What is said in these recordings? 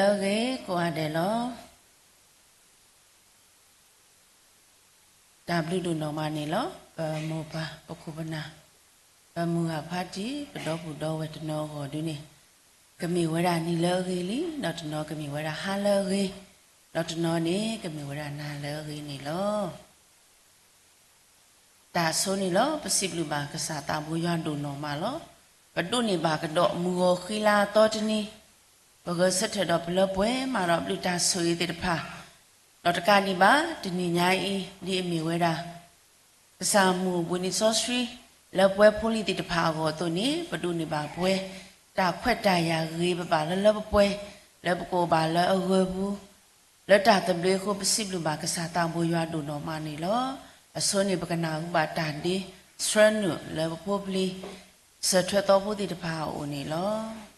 လၢအဂ့ၤကိးဂၤဒဲးလီၤ. တၢ်ဘျုးဒိၣ်နီၢ်မးန့ၣ်လီၤ. ပမိၢ်ပၢ်ပခိၣ်ပနၢ် ပမုၢ်ဂၤဖါတံၢ် ပဒီပုၢ်ဒီဝဲၢ်တနီၤအဂီၢ်ဒုန့ၣ် ကမ့ၢ်ဝဲဒၣ်နံၤလၢအဂ့ၤလံ, ဒီးတနီၤကမ့ၢ်ဝဲဒၣ်ဟါလၢအဂ့ၤ, ဒီးတနီၤန့ၣ် ကမ့ၢ်ဝဲဒၣ်နၤလၢအဂ့ၤန့ၣ်လီၤ. တၢ်ဆိန့ၣ်လီၤ. ပစံးဘျုးဘၣ်ကစၢ်သးဘိယွၤဒိၣ်နီၢ်မးလီၤ. ပဒိးန့ၢ်ဘၣ်ကဒီးမုၢ်ဂီၤဃံလၤအသီတနံၤ, ပဂဲၤဆၢထၢၣ်ဒီးပလၢပှဲၤမၤဒီးဘျုးတၢ်ဆိၣ်ဂ့ၤသ့ၣ်တဖၣ်, ဒီးတကးဒံးဘၣ် တနံၤညါအံၤ ဒ်အမ့ၢ်ဝဲဒၣ် ကစၢ်မုၢ်အိၣ်ဘှံးနံၤစီဆှံ လၢပှဲၤဖိလံၤသ့ၣ်တဖၣ်အဂီၢ်အသိးန့ၣ် ပဒိးန့ၢ်ဘၣ်ပှဲၤ တၢ်ခွဲးတၢ်ယာ်ဂ့ၤဘၣ်ဘၣ်လၢလၢပှဲၤပှဲၤ လၢပကအိၣ်ဘၣ်လၢအဂၢၤပူၤ လၢတၢ်သဘျ့အဃိ ပစံးဘျုးဘၣ်ကစၢ်သးဘိယွၤဒိၣ်နီၢ်မးန့ၣ်လီၤ. အဆိန့ၣ် ပကနၢ်ဟူဘၣ်တၢ်ဒ့ဆှၢနုာ်လၢပဖိပလံၤ စၢၤထွဲသီဖိသ့ၣ်တဖၣ်အအိၣ်န့ၣ်လီၤ.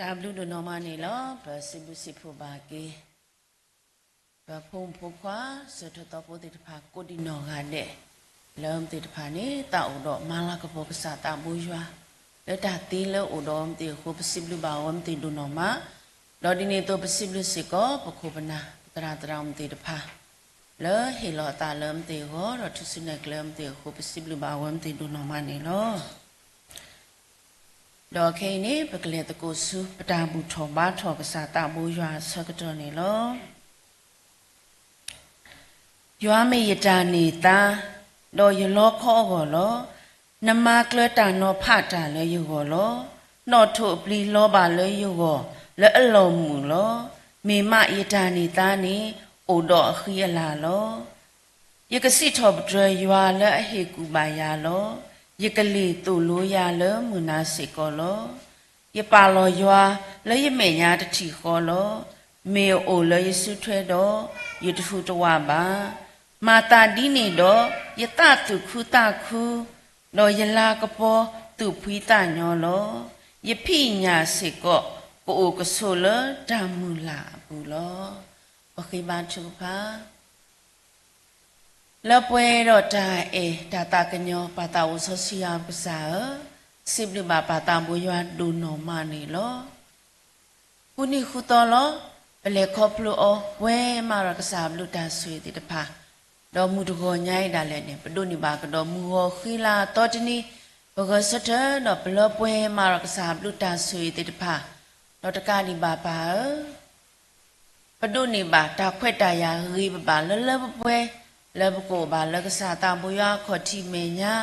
တၢ်ဘျုးဒိၣ်နီၢ်မးန့ၣ်လီၤ. ပစံးဘျုးစံးဖှိၣ်ဘၣ်က့ၤ ပဖိမုၣ်ဖိခွါ စၢၤထၢၣ်သီဖိသ့ၣ်တဖၣ် ကိးဒံနီၢ်ဂၤဒဲး, လၢမ့ၢ်သ့ၣ်တဖၣ်န့ၣ် သးအိၣ်ဒီးမၤလၤကပီၤကစၢ်သးဘိယွၤ လၢတၢ်သ့လၢအိၣ်ဒီးမ့ၢ်သ့ၣ်အဃိ ပစံးဘျုးဘၣ်အီၤမ့ၢ်သ့ၣ်ဒိၣ်နီၢ်မး, ဒီးဒ်န့ၣ်အသိး ပစံးဘျုးစ့ၢ်ကီး ပခိၣ်ပနၢ် ပသရၣ်သရၣ်မုၣ်သ့ၣ်တဖၣ် လၢဟ့ၣ်လီၤအသးလၢမ့ၢ်သ့ၣ်အဂီၢ် ဒီးထုးစုနဲၣ်ကျဲမ့ၢ်သ့ၣ်အဃိ ပစံးဘျုးဘၣ်အီၤမ့ၢ်သ့ၣ်ဒိၣ်နီၢ်မးန့ၣ်လီၤ. ဒီးခဲအံၤန့ၣ် ပကလဲၤသကိးဆူ ပတၢ်ဘူၣ်ထီၣ်ဘါထီၣ်ကစၢ်သးဘိယွၤအဆၢကတီၢ်န့ၣ်လီၤ. ယွၤမ့ၢ်ယတၢ်န့ၢ်သါ, ဒီးယလီခီအဂီၢ်လီၤ. နမၤကျၢၤတၢ်နီၤဖးတၢ်လၢယဂီၢ်လီၤ. နီၣ်ထိးအပျံၤလီၤဘၣ်လၢယဂီၢ် လၢအလီၢ်မုာ်လီၤ. မ့ၢ်မးယတၢ်န့ၢ်သါန့ၣ် အိၣ်ဒီးအဃံအလၤလီၤ. ယကစံးထီၣ်ပတြၢၤယွၤလၢအဟ့ၣ်ကူၣ်ဘၣ်ယၤလီၤ. ယကလ့ၢ်သိၣ်လိယၤလၢမုၢ်နၤစ့ၢ်ကီးလီၤ. ယပာ်လီၤယွၤလၢယမဲာ်ညါတထံၣ်ဃီလီၤ. မ့ၢ်အအိၣ်လၢယစုထွဲဒီး ယတဟူးတဝးဘၣ်. မၤသးဒ်န့ၣ်ဒီး ယသးသူၣ်ခုသးခု ဒီးယလၤကပီၤသူၣ်ဖှံသးညီလီၤ. ယဖံးညၣ်စ့ၢ်ကီး ကအိၣ်ကဆိးလၢတၢ်မုၢ်လၢ်အပူၤလီၤ. ပဃ့ဘါထုကဖၣ် လၢပှဲၤဒီးတၢ်အဲၣ်တၢ်သးကညီၤ ပၢ်သးအိၣ်စီဆှံယွၤပကစၢ်ဧၢ, စံးဘျုးဘၣ်ပၢ်သးဘိယွၤဒိၣ်နီၢ်မးန့ၣ်လီၤ. ဃုနံၤဃုသီလီၤ, ပလဲၤခီဖျိအီၤ ပှဲၤမးဒီးကစၢ်အဘျုးတၢ်ဆိၣ်ဂ့ၤသ့ၣ်တဖၣ်, ဒီးမုၢ်တဂီၤညါအံၤဒၣ်လဲာ်န့ၣ် ပဒိးန့ၢ်ဘၣ်ကဒီးမုၢ်ဂီၤဃံလၤအသီတနံၤ, ပဂဲၤဆၢထၢၣ်ဒီးပလၢပှဲၤမးဒီးကစၢ်အဘျုးတၢ်ဆိၣ်ဂ့ၤသ့ၣ်တဖၣ်, ဒီးတကးဒံးဘၣ်ပၢ်ဧၢ ပဒိးန့ၢ်ဘၣ်တၢ်ခွဲးတၢ်ယာ်ဂ့ၤဂ့ၤဘၣ်ဘၣ်လၢလၢပှဲၤပှဲၤ, လၢပကအိၣ်ဘၣ်လၢကစၢ်သးဘိယွၤအခီၣ်ထံးမဲာ်ညါ,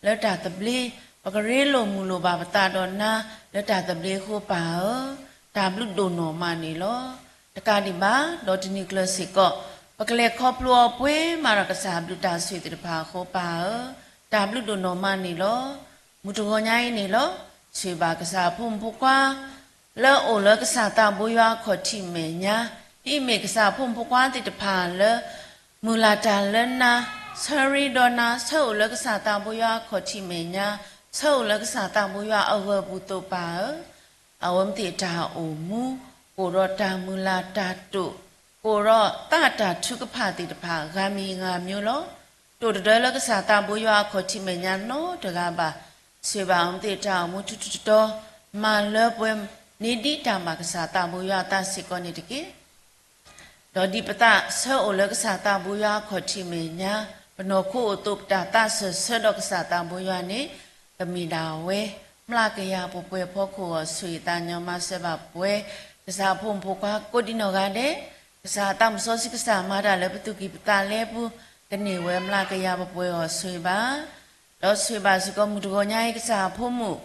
လၢတၢ်သဘျ့, ပကရ့လိာ်မုာ်လိာ်ဘၣ်ပသးဒီးနၤ, လၢတၢ်သဘျ့အဃိပၢ်ဧၢ, တၢ်ဘျုးဒိၣ်နီၢ်မးန့ၣ်လီၤ. တကးဒံးဘၣ်, ဒီးတနံၤကျၢၤစ့ၢ်ကီး, ပကလဲၤခီဖျိအီၤပှဲၤမးဒီးကစၢ်အဘျုးတၢ်ဆိၣ်ဂ့ၤသ့ၣ်တဖၣ်အဃိပၢ်ဧၢ, တၢ်ဘျုးဒိၣ်နီၢ်မးန့ၣ်လီၤ. မုၢ်တဂီၤညါအံၤန့ၣ်လီၤ, ဆိၣ်ဂ့ၤဘၣ်ကစၢ်အဖိမုၣ်ဖိခွါ လၢအအိၣ်လၢကစၢ်သးဘိယွၤအခီၣ်ထံးမဲာ်ညါ, ဒ်အမ့ၢ်ကစၢ်အဖိမုၣ်ဖိခွါသ့ၣ်တဖၣ်လၢ မုၢ်လၢ်တၢ်လၢနၤ, ဆၢရ့ဒီးနၤ, ဆၢအိၣ်လၢကစၢ်သးဘိယွၤအခီၣ်ထံးမဲာ်ညါ, ဆၢအိၣ်လၢကစၢ်သးဘိယွၤအဂၢၢ်ပူၤသိးပၢ်ဧၢ, အဝဲမ့ၢ်သ့ၣ်တၢ်အိၣ်မူ, ကအိၣ်ဒီးတၢ်မုၢ်လၢ်တၢ်တိာ်, ကအိၣ်ဒီးသးတၢ်ထုကဖၣ်သ့ၣ်တဖၣ် ဂၤမံၤဂၤမံၤလီၤ. တိာ်တဒၢလၢကစၢ်သးဘိယွၤအခီၣ်ထံးမဲာ်ညါနီတဂၤဘၣ်. ဆိၣ်ဂ့ၤဘၣ်အဝဲမ့ၢ်သ့ၣ်တၢ်အိၣ်မူထူထူတီတီ, မၤလၢပှဲၤန့ၢ်ဒ်တၢ်ဘၣ်ကစၢ်သးဘိယွၤအသးစ့ၢ်ကီးန့ၣ်တက့ၢ်. ဒီးဒ်ပသးဆၢအိၣ်လၢကစၢ်သးဘိယွၤအခီၣ်ထံးမဲာ်ညါ, ပနီၢ်ခိအိၣ်သိးပတၢ်သးစၢၢ်ဆၢဒီးကစၢ်သးဘိယွၤန့ၣ်, ကမ့ၢ်ဒၣ်ဝဲ မျးကယၤပှဲၤပှဲၤအဖီခိၣ်အဂီၢ် ဆိၣ်ဂ့ၤသးညီမၤစၢၤဘၣ်ပှဲၤ, ကစၢ်အဖိမုၣ်ဖိခွါကိးဒံနီၢ်ဂၤဒဲး, ကစၢ်အသးမုၣ်စီဆှံကစၢ်မၤတၢ်လၢပသူၣ်ကံၢ်ပသးလဲပူၤ, ကန့ၢ်ဝဲမျးကယၤပှဲၤပှဲၤအဂီၢ်ဆိၣ်ဂ့ၤဘၣ် ဒီးဆိၣ်ဂ့ၤဘၣ်စ့ၢ်ကီးမုၢ်တဂီၤညါအံၤကစၢ်အဖိမုၣ်,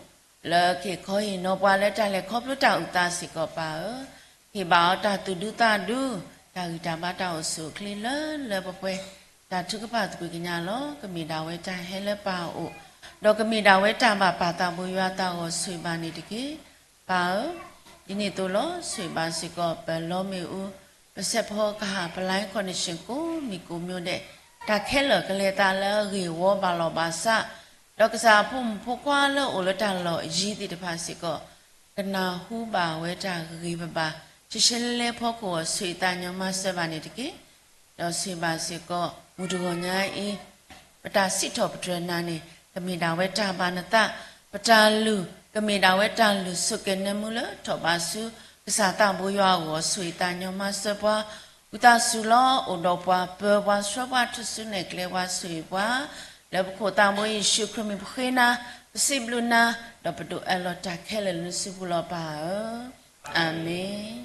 လၢကဟ့ၣ်ခီဟ့ၣ်နီၤပှၤလၢတၢ်လဲၤခီဖျိတၢ်အုၣ်သးစ့ၢ်ကီးပၢ်ဧၢ, ဟ့ၣ်ဘၣ်အီၤတၢ်သူၣ်ဒူသးဒူ, တၢ်ဂံၢ်တၢ်ဘါတၢ်အိၣ်ဆူၣ်အိၣ်ချ့လၢလၢပှဲၤပှဲၤ, တၢ်ထုကဖၣ်သကွံာ်ကညးလီၤ. ကမ့ၢ်ဒၣ်ဝဲတၢ်ဟဲလၢပၢ်အအိၣ်, ဒီးကမ့ၢ်ဒၣ်ဝဲတၢ်ဘၣ်ပၢ်သးဘိယွၤအသးအဂီၢ်ဆိၣ်ဂ့ၤဘၣ်န့ၣ်တက့ၢ်. ပၢ်ဧၢ, ဒ်န့ၣ်အသိးလီၤ, ဆိၣ်ဂ့ၤဘၣ်စ့ၢ်ကီး ပလီမ့ၣ်အူ, ပစဲးဖီကဟၣ်, ပ line connection ကိးမံၤကိးမံၤဒဲး, တၢ်ခဲလၢာ်ကလဲၤသးလၢအဂ့ၢ်ဝီဘၣ်လီၤဘၣ်စး, ဒီးကစၢ်အဖိမုၣ်ဖိခွါလၢအအိၣ်လၢတၢ်လီၢ်အယံၤသ့ၣ်တဖၣ်စ့ၢ်ကီး, ကနၢ်ဟူဘၣ်ဝဲတၢ်ဂ့ၢ်ဂ့ၤဘၣ်ဘၣ်, ဆှဲဆှဲလၢလၢဖီခိၣ်အဂီၢ် ဆိၣ်ဂ့ၤသးညီမၤစၢၤဘၣ်န့ၣ်တက့ၢ်. ဒီးဆိၣ်ဂ့ၤဘၣ်စ့ၢ်ကီး မုၢ်တဂီၤညါအံၤ ပတၢ်စံးထီၣ်ပတြၢၤနၤန့ၣ် ကမ့ၢ်ဒၣ်ဝဲတၢ်ဘၣ်နသး, ပတၢ်လုၢ် ကမ့ၢ်ဒၣ်ဝဲတၢ်လုၢ်ဆိက့ၤနၢမူလၢထီၣ်ဘးဆူ ကစၢ်သးဘိယွၤအဂီၢ် ဆိၣ်ဂ့ၤသးညီမၤစၢၤပှၤ, ဝံသးစူၤလီၤအိၣ်ဒီးပှၤ, ပၢပှၤဆှၢပှၤ ထုးစုနဲၣ်ကျဲပှၤ ဆိၣ်ဂ့ၤပှၤ, လၢပခိၣ်သးဘိယ့ၣ်ၡူးခရံာ်မံၤပဃ့နၤ, ပစံးဘျုးနၤ, ဒီးပဒိးအၢၣ်လီၤတၢ်ခဲလၢာ်လၢနစုပူၤလီၤပၢ်ဧၢ, အၤမ့ၣ်.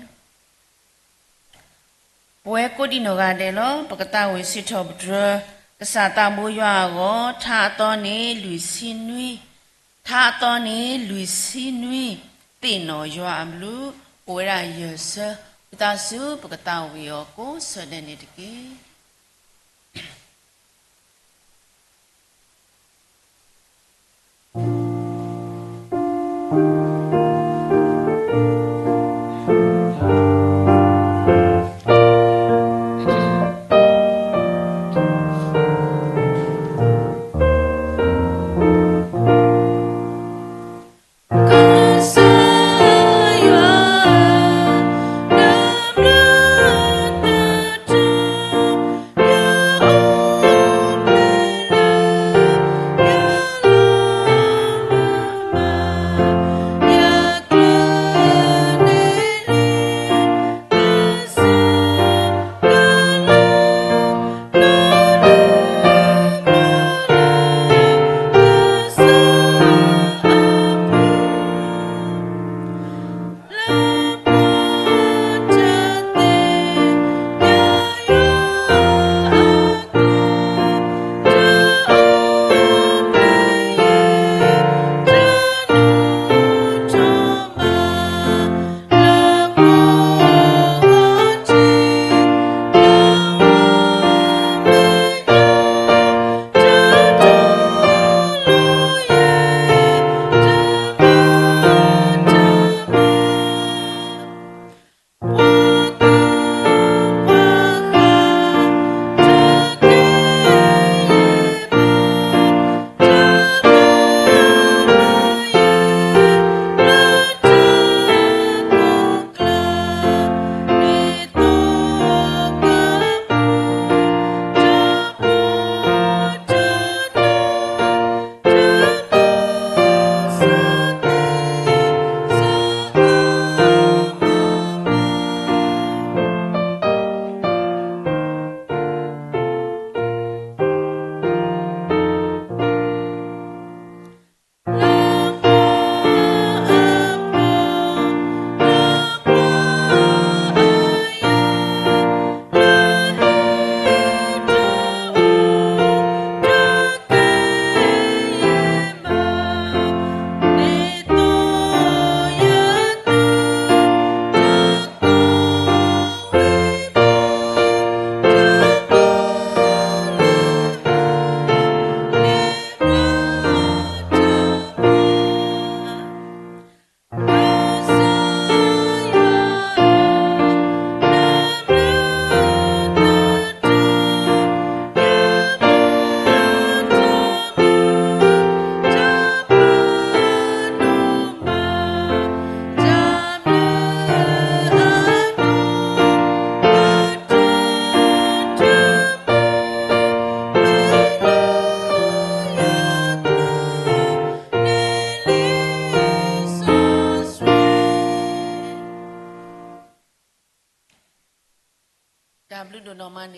ပဝဲကိးဒံနီၢ်ဂၤဒဲးလီၤ. ပကသးဝံၣ်စံးထီၣ်ပတြၢၤ ကစၢ်သးဘိယွၤအဂီၢ်, ထါအသီန့ၣ်လွံၢ်ဆံနွံ, ထါအသီန့ၣ်လွံၢ်ဆံနွံ, သ့ၣ်နီၣ်ယွၤအဘျုး, အိၣ်ဝဲဒၣ်ယဲၢ်ဆၢ, ဝံသးစူၤ ပကသးဝံၣ်အီၤကိးဆၢဒဲးန့ၣ်တက့ၢ်.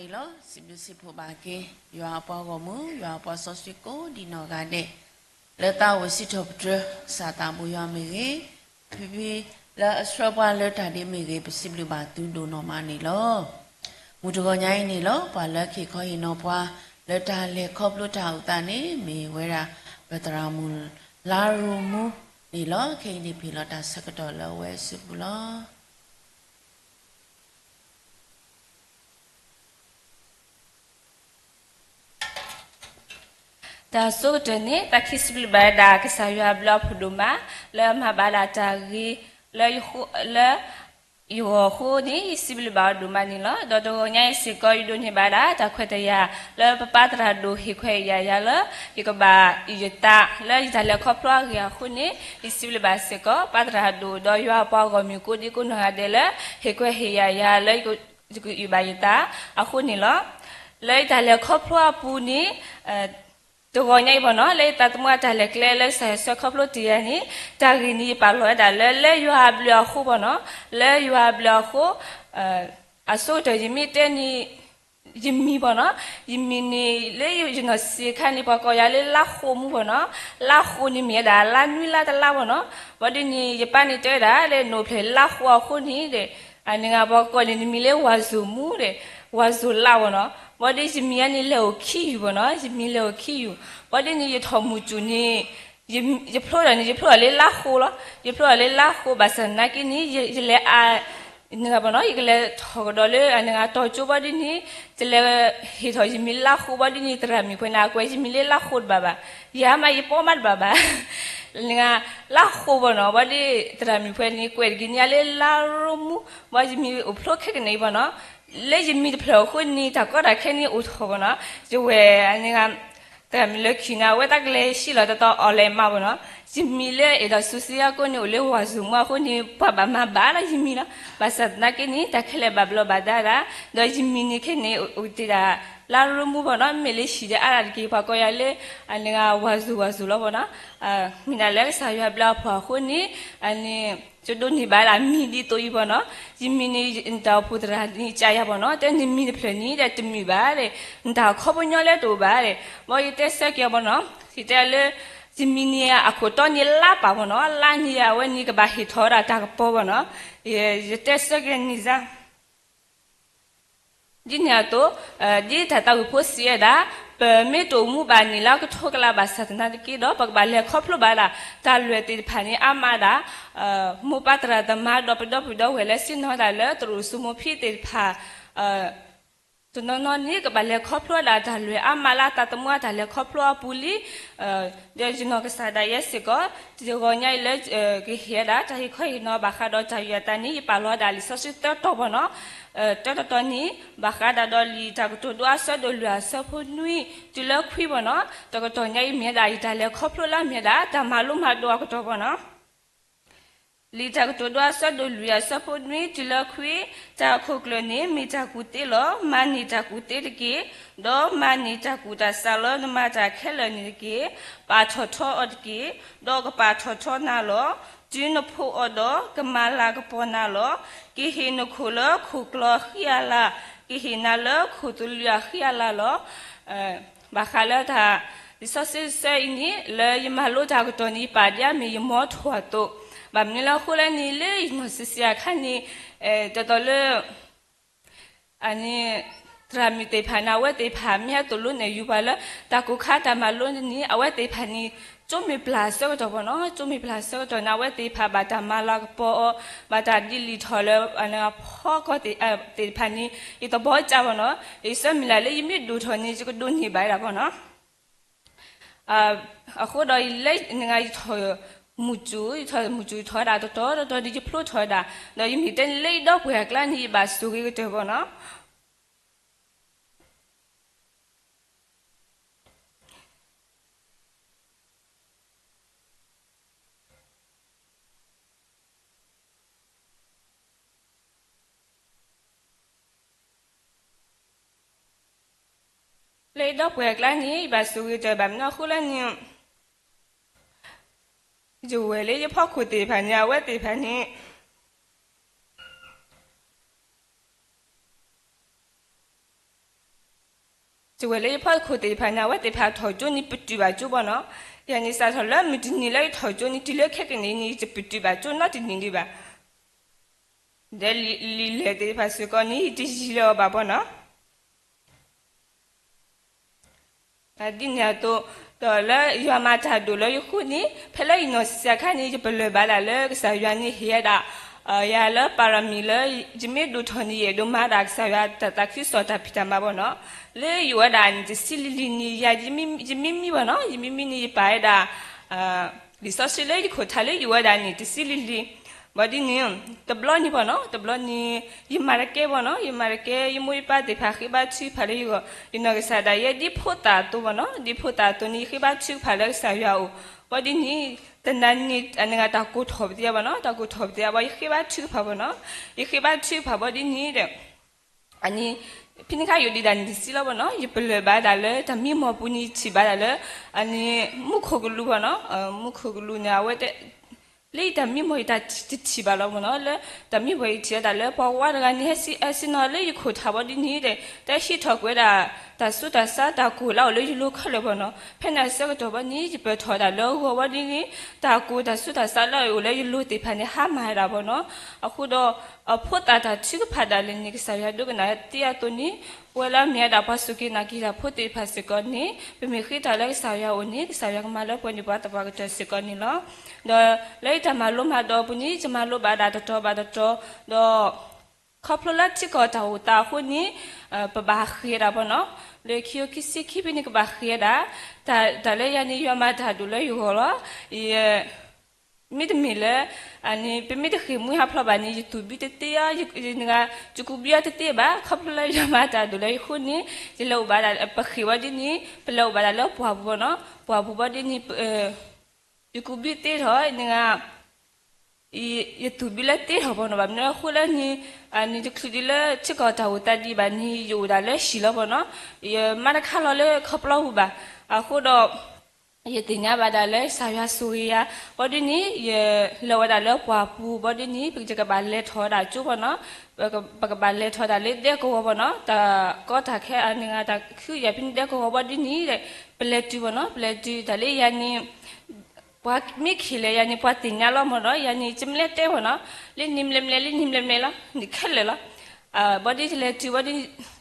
လီၤ. စံးဘျုးစံးဖှိၣ်ဘၣ်က့ၤ ယွၤအပှၤဂီၢ်မုၢ် ယွၤအပှၤစီဆှံကိးဒံးနီၢ်ဂၤဒဲး, လၢသးအိၣ်စံးထီၣ်ပတြၢၤ စးသးဘိယွၤမ့ၢ်ဂ့ၤ, ဖံဖံလၢအဆှၢပှၤလၢတၢ်ဒ့မ့ၢ်ဂ့ၤ, ပစံးဘျုးဘၣ်သုဒိၣ်နီၢ်မးန့ၣ်လီၤ. မုၢ်တဂီၤညါအံၤန့ၣ်လီၤ, ပှၤလၢကဟ့ၣ်ခီဟ့ၣ်နီၤပှၤ လၢတၢ်လဲၤခီဖျိတၢ်အိၣ်သးန့ၣ် မ့ၢ်ဝဲဒၣ် ပသရၣ်မုၣ်လါရိမူန့ၣ်လီၤ. ခဲအံၤန့ၣ် ပဟ့ၣ်လီၤတၢ်ဆၢကတီၢ်လၢအဝဲအစုပူၤလီၤ. တၢ်ဆိကတၢၢ်န့ၣ် သးခုစံးဘျုးဘၣ်ဝဲဒၣ်ကစၢ်ယွၤအဘျုးအဖှိၣ်ဒိၣ်မး, လၢအမၤဘၣ်ဒၣ်တၢ်ဂ့ၤ လၢယဂီၢ်အဃိန့ၣ် ယစံးဘျုးဘၣ်အီၤဒိၣ်မးန့ၣ်လီၤ. ဒီးတဂီၤညါအံၤစ့ၢ်ကီး ယဒိးန့ၢ်ဘၣ်ဒၣ်တၢ်ခွဲးတၢ်ယာ် လၢပပၢ်သရၣ်ဒိၣ်ဟ့ၣ်ခွဲးယာ်ယၤလၢ ယကဘၣ်အုၣ်ယသး လၢယတၢ်လဲၤခီဖျိအဂ့ၢ်အဃိန့ၣ် ယစံးဘျုးဘၣ်စ့ၢ်ကီး ပၢ်သရၣ်ဒိၣ် ဒီးယွၤအပှၤဂီၢ်မုၢ်ကိးဒံကိးနီၢ်ဂၤဒဲးလၢ ဟ့ၣ်ခွဲးဟ့ၣ်ယာ်ယၤလၢ ယကအုၣ်ဘၣ်ယသးအဃိန့ၣ်လီၤ. လၢယတၢ်လဲၤခီဖျိအပူၤန့ၣ် တဂီၤညါအံၤဘၣ်နီၤ လၢယသးသမူအတၢ်လဲၤကျဲလၢကစၢ်ယွၤဆှၢခီဖျိတ့ၢ်ယၤန့ၣ် တၢ်ဂ့ၢ်န့ၣ်ယပာ်လီၤဝဲဒၣ်လၢ လၢယွၤအဘျုးအဃိဘၣ်နီၤ လၢယွၤအဘျုးအဃိ အဆိကတၢၢ်ယမ့ၢ်တဲန့ၣ် ယမံၤဘၣ်နီၤ ယမံၤန့ၣ် လၢယနီၢ်ဆံးခါန့ၣ် ပှၤကိးယၤလၢလါဃိးမူဘၣ်နီၤ လါဃိးန့ၣ်မ့ၢ်ဝဲဒၣ်လါနွံလါတလါဘၣ်နီၤ ဘၣ်ဒ်န့ၣ် ယပၢ်န့ၣ်တဲဝဲဒၣ်လၢ နအိၣ်ဖျဲၣ်လါဃိးအဃိန့ၣ်ဒီး အန့ၣ်ဂၤပှၤကိးန့ၣ် နမံၤလၢဝၤစိၤမူဒီး ဝၤစိၤလါဘၣ်နီၤ ဘၣ်ဒ်ယမံၤအန့ၣ်လဲၤအိၣ်ခံယူၢ်ဘၣ်နီၤ ယမံၤလဲၤအိၣ်ခံယူၢ် ဘၣ်ဒ်န့ၣ် ယထီၣ်မုၢ်စူၣ်န့ၣ် ယဖျိဒီးန့ၣ် ယဖျိဒီးလၢလါဃိးလီၤ ယဖျိဒီးလၢလါဃိး ဘၣ်ဆၣ်သနာ်က့န့ၣ် ယလဲၤအါ န့ၣ်ဂၤဘၣ်နီၤ ယကလဲၤထီၣ်ကဒီးလၢအန့ၣ်ဂၤတီၤကၠိဘၣ်ဒ်န့ၣ် ယလဲၤဟ့ၣ်ထီၣ်ယမံၤလၢလါဃိးဘၣ်ဒ်န့ၣ် သရၣ်မုၣ်ခွဲးန့ၣ် အကွဲးယမံၤလၢလါဃိးတဘၣ်ဘၣ် ယၤမးယပီမးတဘၣ်ဘၣ် န့ၣ်ဂၤ လါဃိးဘၣ်နီၤ ဘၣ်ဒ်သရၣ်မုၣ်ခွဲးန့ၣ် ကွဲးတက့ၤန့ၢ်ယၤလၢလါရိမူ ဘၣ်ယမံၤအိၣ်ဖျိခဲကနံၣ်အံၤဘၣ်နီၤ လၢယမံၤတဖျၢၣ်အဃိန့ၣ် တၢ်ကီတၢ်ခဲန့ၣ်အိၣ်ထီၣ်ဘၣ်နီၤ ယဝဲန့ၣ်ဂၤ သရၣ်မုၣ်လၢခံန့ၣ် အဝဲတၢ်ကလဲၤဟံးလီၤတတီၤအီၣ်လဲၣ်မးဘၣ်နီၤ ယမံၤလၢအဲၣ်ဒိးစူးစ့အကိးန့ၣ် အိၣ်လၢဝၤစိၤမူအဃိန့ၣ် ပှၤဘၣ်မၤဘၣ်လၢယမံၤလီၤ ဘၣ်ဆၣ်သနာ်က့န့ၣ် တၢ်ခဲလၢာ်ဘၣ်ဘျီးဘၣ်ဒါဒၣ် ဒီးယမံၤန့ၣ်ခဲန့ၣ် အိၣ်တ့ၢ်ဒၣ် လါရိမူဘၣ်နီၤ မ့ၢ်လၢဟံၣ်ဒီးအါဒၣ်တက့ၢ် ပှၤကိးယၤလၢ အန့ၣ်ဂၤဝၤစိၤဝၤစိၤလီၤဘၣ်နီၤ မ့ၢ်ဒၣ်လၢကစၢ်ယွၤဘျုးအဖှိၣ်အဃိန့ၣ် အန့ၣ် ယဒိးန့ၢ်ဘၣ်ဒၣ်မံၤဒ်သိးအံၤဘၣ်နီၤ ယမံၤန့ၣ် နတၢ်အိၣ်ဖှိၣ်သရၣ်န့ၣ် ကးယၤဘၣ်နီၤ တဲနမံၤတဖျၢၣ်န့ၣ်ဒီးတမုာ်ဘၣ်ဒီး နတၢ်ခီပညီလၢတအိၣ်ဘၣ်ဒီး ဘၣ်ယတဲဆၢက့ၤအီၤဘၣ်နီၤ ယတဲလၢ ယမံၤန့ၣ်အခိၣ်တီန့ၣ်လါပာ်ဘၣ်နီၤ လါန့ၣ်အဝဲန့ၣ် ကဘၣ်ဟ့ၣ်ထီၣ်ဝဲဒၣ်တၢ်ကပီၤဘၣ်နီၤ ယတဲဆၢက့ၤန့ၣ်စါ ဒ်န့ၣ်အသိး ဒ်တၢ်သးဝံၣ်ဖိစံးဝဲဒၣ် ပမ့ၢ်တအိၣ်မူဘၣ်န့ၣ်လၢကထိကလးဘၣ်ဆၣ်သနာ်က့ဒီး ပကဘၣ်လဲၤခီဖျိဘၣ်ဒၣ် တၢ်လွဲၢ်သ့ၣ်တဖၣ်န့ၣ် အါမးဒၣ် မိၢ်ပၢ်သရၣ်သမါဒီးပဒီပုၢ်ဒီဝဲၢ်လၢဆ့ၣ်နီၤတၢ်လၢသရိာ်စိမိၤဖံသ့ၣ်တဖၣ် တနီၤနီၤန့ၣ် ကဘၣ်လဲၤခီဖျိဒၣ်တၢ်လွဲၢ်အါမးလၢအသးသမူအတၢ်လဲၤခီဖျိအပူၤလံ ဒီးယနီၢ်ကစၢ်ဒၣ်ယဲစ့ၢ်ကီး တဂီၤညါအံၤလၢ ကဟ့ၣ်ဝဲဒၣ်တၢ်ဟ့ၣ်ခီဟ့ၣ်နီၤဘၣ်ဃးဒီးတၢ်ယူးယီၣ်တၢ်န့ၣ် ယပာ်လီၤဝဲဒၣ်လံာ်စီဆှံသၢတီၤဘၣ်နီၤ တၢတတီၤန့ၣ် ဘၣ်ဃးဒၣ်ဒီးလံာ်တၢ်ကတိၤဒိအဆၢဒိၣ်လွံၢ်အဆၢဖိနွံ တုၤလၢခွံဘၣ်နီၤ တကတီၢ်ညါအံၤမ့ၢ်ဝဲဒၣ် ယတၢ်လဲၤခီဖျိလၢမ့ၢ်ဝဲဒၣ် တၢ်မၤလိမၤဒိးအကတီၢ်ဘၣ်နီၤ လံာ်တၢ်ကတိၤဒိအဆၢဒိၣ်လွံၢ်အဆၢဖိနွံတုၤလၢခွံ, တၢ်အခိၣ်ကျၢၢ်န့ၣ် မ့ၢ်တၢ်ကူၣ်သ့လီၤ. မၤန့ၢ်တၢ်ကူၣ်သ့တက့ၢ်, ဒီးမၤန့ၢ်တၢ်ကူၣ်တၢ်ဆးလၢနမၤတၢ်ခဲလၢာ်န့ၣ်တက့ၢ်. ပာ်ထီၣ်ထီအီၤတက့ၢ်, ဒီးကပာ်ထီၣ်ထီနၤလီၤ. တုၤနဖှိၣ်အီၤဒီး ကမၤလၤကပီၤနၤလီၤ. ကဟ့ၣ်နခိၣ်လၢခိၣ်ကျီအဃံအလၤ, ကဟ့ၣ်နၤလၢခိၣ်သလုးအဃံအလၤလီၤ. ဘၣ်ဃးလၢတၢ် လံာ်စီဆှံတဆၢအံၤန့ၣ် လၢယမၤလိတၢ်အကတီၢ်န့ၣ် ယပာ်ဒ်အမ့ၢ်ယမီထိၣ်အသိး, ဘၣ်မနုၤလၢအဃိလဲၣ်န့ၣ် လၢယနီၢ်ဆံးဆံးအခါန့ၣ် တတီၤလၢ အန့ၣ် သရၣ်မုၣ်သ့ၣ်တဖၣ်န့ၣ် အဝဲသ့ၣ်တဖၣ်မ့ၢ်ဟဲသိၣ်လိနဲၣ်ယူၤပှၤလၢ တၢ်ကိၢ်ခါတၢ်မၤလိန့ၣ် အဝဲသ့ၣ်တဖၣ်န့ၣ် ကၠိမ့ၢ်ပျၢ်အဆၢကတီၢ်ဘၣ်နီၤ, ကၠိမ့ၢ်ပျၢ်အဆၢကတီၢ်န့ၣ် အဝဲသ့ၣ်တဖၣ်ဘၣ်တၢ်မၤလၤကပီၤအီၤ, ဘၣ်တၢ်ဒ်လံာ်ထီၣ်လၢ ဖီကီၢ်သ့ၣ်တဖၣ်န့ၣ် ယတဘီကၢ်ဘၣ်နီၤ, ယဆၢမုၢ်လၢ်လၢယမ့ၢ်ဒိၣ်ထီၣ်န့ၣ် ယကဒိးန့ၢ်ဘၣ်ဒၣ်ဘၣ်နီၤ. အဃိဒီးလၢနဂၤယထီၣ်မုၢ်စူၤ, ယထီၣ်မုၢ်စူၤ ယထီၣ်ဝဲဒၣ်တတီၤတတီၤဒီးယဖျိထီၣ်ဝဲဒၣ်, ဒီးယမ့ၢ်တဲန့ၣ်လၢယဒီပုၢ်ဝဲၢ်အကျါန့ၣ် ယဘၣ်ဆိၣ်ဂ့ၤကတၢၢ်ဘၣ်နီၤ. လၢယဒီပုၢ်ဝဲၢ်အကျါန့ၣ် ယဘၣ်ဆိၣ်ဂ့ၤကတၢၢ်ဘၣ်မနုၤအဃိလဲၣ်န့ၣ် ယဝဲၢ်လၢယဖီခိၣ်သ့ၣ်တဖၣ်န့ၣ် အဝဲသ့ၣ်တဖၣ်န့ၣ် ယဝဲလၢယဖီခိၣ်သ့ၣ်တဖၣ်န့ၣ် အဝဲသ့ၣ်တဖၣ်ထီၣ်ကၠိန့ၣ် ပတုာ်ဘၣ်ကၠိဘၣ်နီၤ. ယၤန့ၣ်စးထီၣ်လၢမုၢ်တနံၤလၢယထီၣ်ကၠိန့ၣ် တုၤလၢခဲကနံၣ်အံၤန့ၣ် ယတပတုာ်ဘၣ်ကၠိနီတနံၤဒံးဘၣ်. ဒီးလံာ်လဲၢ်သ့ၣ်တဖၣ်စ့ၢ်ကီးန့ၣ် ယတယံၤလၢၤအီၤဘၣ်ဘၣ်နီၤ. ဒ်န့ၣ်အသိး, ဒီးလၢယွၤမၤတၢ်ဒိၣ်လၢယဃိန့ၣ် ဖဲလၢယနီၢ်ဆံးအခါန့ၣ် ယပလၢၢ်ဘၣ်ဒၣ်လၢကစၢ်ယွၤန့ၣ်ဟ့ၣ်ဝဲဒၣ် ယၤလၢပၤရမံၤလၢ ယမ့ၢ်ဒိၣ်ထီၣ်န့ၣ် ယအဲၣ်ဒိးမၤဒၣ်ကစၢ်ယွၤတၢ်သးခုကစီၣ်တၢ်ဖံးတၢ်မၤဘၣ်နီၤ. လၢယအိၣ်ဝဲဒၣ်န့ၣ် တဆံလံၤလံၤန့ၣ် ယၤ ယမံမံဘၣ်နီၤ, ယမံမံန့ၣ် ယပာ်ဝဲဒၣ် လံာ်စီဆှံလၢယခိၣ်ထးလၢယအိၣ်ဝဲဒၣ်န့ၣ် တဆံလံၤလံၤ. ဘၣ်ဒ်န့ၣ် တဘျီန့ၣ်ဘၣ်နီၤ, တဘျီန့ၣ် ယမၤတကဲဘၣ်နီၤ, ယမၤတကဲ ယမိၢ်ယပၢ်သ့ၣ်တဖၣ်ဃ့ဘါထုကဖၣ်လၢယဂီၢ်, ယနီၢ်ကစၢ်ဒၣ်ယဲဒ်ဖိသၣ်အသိးဘၣ်နီၤ, ဒ်ဖိသၣ်အသိးန့ၣ် ယဃ့ဘါထုကဖၣ်လၢကစၢ်ယွၤအအိၣ်. ဘၣ်ဒ်န့ၣ် တနၤန့ၣ် အန့ၣ်ဂ့ၤ တၢ်ကိၢ်ထီၣ်ပသ့ဘၣ်နီၤ, တၢ်ကိၢ်ထီၣ်ပသ့ဘၣ် ယဃ့ဘါထုကဖၣ်ဘၣ်နီၤ, ယဃ့ဘါထုကဖၣ်ဘၣ်ဒ်န့ၣ်ဒီး အန့ၣ် ဖဲန့ၣ်ခါယအိၣ်ဒံးဒၣ်န့ၣ် တဆံလီၤဘၣ်နီၤ, ယပလၢၢ်ဘၣ်ဒၣ်လၢတၢ်မံမီၢ်ပူၤန့ၣ် ယထံၣ်ဘၣ်ဒၣ်လၢ အန့ၣ် မူခိၣ်ကလူးဘၣ်နီၤ, မူခိၣ်ကလူးန့ၣ် အဝဲ လၢယတၢ်မံမီၢ်ယတၢ်တထံၣ်ဘၣ်လီၤမ့ၢ်နီၤ, လၢတၢ်မံမီၢ်ယထံၣ်ဝဲဒၣ်လၢ ပှၤဝါတဂၤန့ၣ် ဟဲစံၣ်နီၤလၢယခိၣ်ထးဘၣ်ဒ်န့ၣ်ဒီး တၢ်ဟံးထီၣ်ကွံာ်ဝဲဒၣ် တၢ်ဆူးတၢ်ဆါတၢ်ကိၢ်လၢအိၣ်လၢယလိၤခဲလၢာ်ဘၣ်နီၤ, ဖဲန့ၣ်အဆၢကတီၢ်ဘၣ်န့ၣ် ယပၢၢ်ထီၣ်ဝဲဒၣ်လၢအဂီၢ်ဘၣ်ဒ်န့ၣ် တၢ်ကိၢ်တၢ်ဆူးတၢ်ဆါလၢအအိၣ်လၢယလိၤသ့ၣ်တဖၣ်န့ၣ် ဟါမၢ်ဝဲဒၣ်ဘၣ်နီၤ, အဃိဒီး အဖိသၣ်တၢ်ထုကဖၣ်ဒၣ်လဲာ်န့ၣ် ကစၢ်ယွၤဒိကနၣ်တ့အသိးန့ၣ် ပဝဲလၢအမ့ၢ်ဝဲဒၣ်ပှၤစူၢ်က့ၤနာ်က့ၤတၢ်ဖိသ့ၣ်တဖၣ်စ့ၢ်ကီးန့ၣ် ပမ့ၢ်ဃ့တၢ်လၢကစၢ်ယွၤအအိၣ်န့ၣ် ကစၢ်ယွၤကမၤလၢပှဲၤန့ၢ်ပှၤသပှၢ်ကတၢၢ်စ့ၢ်ကီးန့ၣ်လီၤ. ဒီးလၢယတၢ်မၤလိမၤဒိးအပူၤန့ၣ် ယမၤလိဘၣ်ဒၣ်တတီၤဘၣ်တတီၤ, ဒီး ခီဖျိလၢထံကီၢ်တၢ်အိၣ်သးအဃိန့ၣ် ပဘၣ်ဃ့ဒၣ်ဘၣ်နီၤ, လၢခံကထိခံဆံခံဖဲန့ၣ် ကဘၣ်ဃ့ဒၣ်, တၢ်လၢယၤန့ၣ် ယွၤမၤတၢ်ဒိၣ်လၢယဂီၢ်လီၤ. မ့တမ့ၢ်လၢ အန့ၣ် ပမ့ၢ်တဃ့ၢ်မှံဟးဖျိးဘၣ်န့ၣ် ယသူၣ်ဘံၣ်တသ့အီၤ, ယကူးဘံၣ်အီၤတသ့ဘၣ်. ခီဖျိလၢယွၤမၤတၢ်ဒိၣ်လၢယဃိန့ၣ် ယလဲၤအိၣ်ဘၣ်ဒၣ် ပဃ့ၢ်ဘၣ်ဒ်န့ၣ် ပလဲၤအိၣ်ဘၣ်ဒၣ်လၢပှၢ်ပူၤဘၣ်နီၤ, ပှၢ်ပူၤဘၣ်ဒ်န့ၣ် ယကူးဘံၣ်သ့ထီၣ်န့ၣ် ယသူၣ်ဘံၣ်လၢသ့ထီၣ်ဘၣ်နီၤ, ဘၣ်မနုၤအဃိလၢန့ၣ် အန့ၣ်တချုးဒံးလၢထံကီၢ်တၢ်အိၣ်သးဒံးဘၣ်န့ၣ် ယအိၣ်ဒၣ်လၢဟံၣ်လီၤဘၣ်နီၤ, ယမၤတခါလီၤလၢခီပျီပူၤဘၣ်. အဃိဒီး ယသ့ၣ်ညါဘၣ်ဒၣ်လၢကစၢ်ယွၤဆိၣ်ဂ့ၤယၤ, ဘၣ်ဒ်န့ၣ် ယလဲၤဝဲဒၣ်လၢပှၢ်ပူၤ ဘၣ်ဒ်န့ၣ် ယကဘၣ်လဲၤထီၣ်ဝဲဒၣ်ကၠိဘၣ်နီၤ, ပကဘၣ်လဲၤထီၣ်ဒၣ်လၢဒဲကဝီၤဘၣ်နီၤ, တၢ်ကီတၢ်ခဲအန့ၣ် တၢ်ခုယၤဖဲန့ၣ်ဒဲကဝီၤဘၣ်ဒ်န့ၣ်ဒီး ပလဲၤတုၤဘၣ်နီၤ, ပလဲၤတုၤတၢ်လၢယၤန့ၣ် ပှၤမ့ၢ်ခံးလဲၣ်ယၤန့ၣ် ပှၤသ့ၣ်ညါလီၤမ့ၢ်ဒီး ယၤန့ၣ် ကမျၢၢ်တဲဘၣ်နီၤ, လၢနံၤဘျဲၣ်ဘျဲၣ် လၢနံၤဘျဲၣ်ဘျဲၣ်လီၤ နံၤခဲလၢာ်လီၤ. ဘၣ်ဒ်ယလဲၤတုၤဘၣ်ဒ်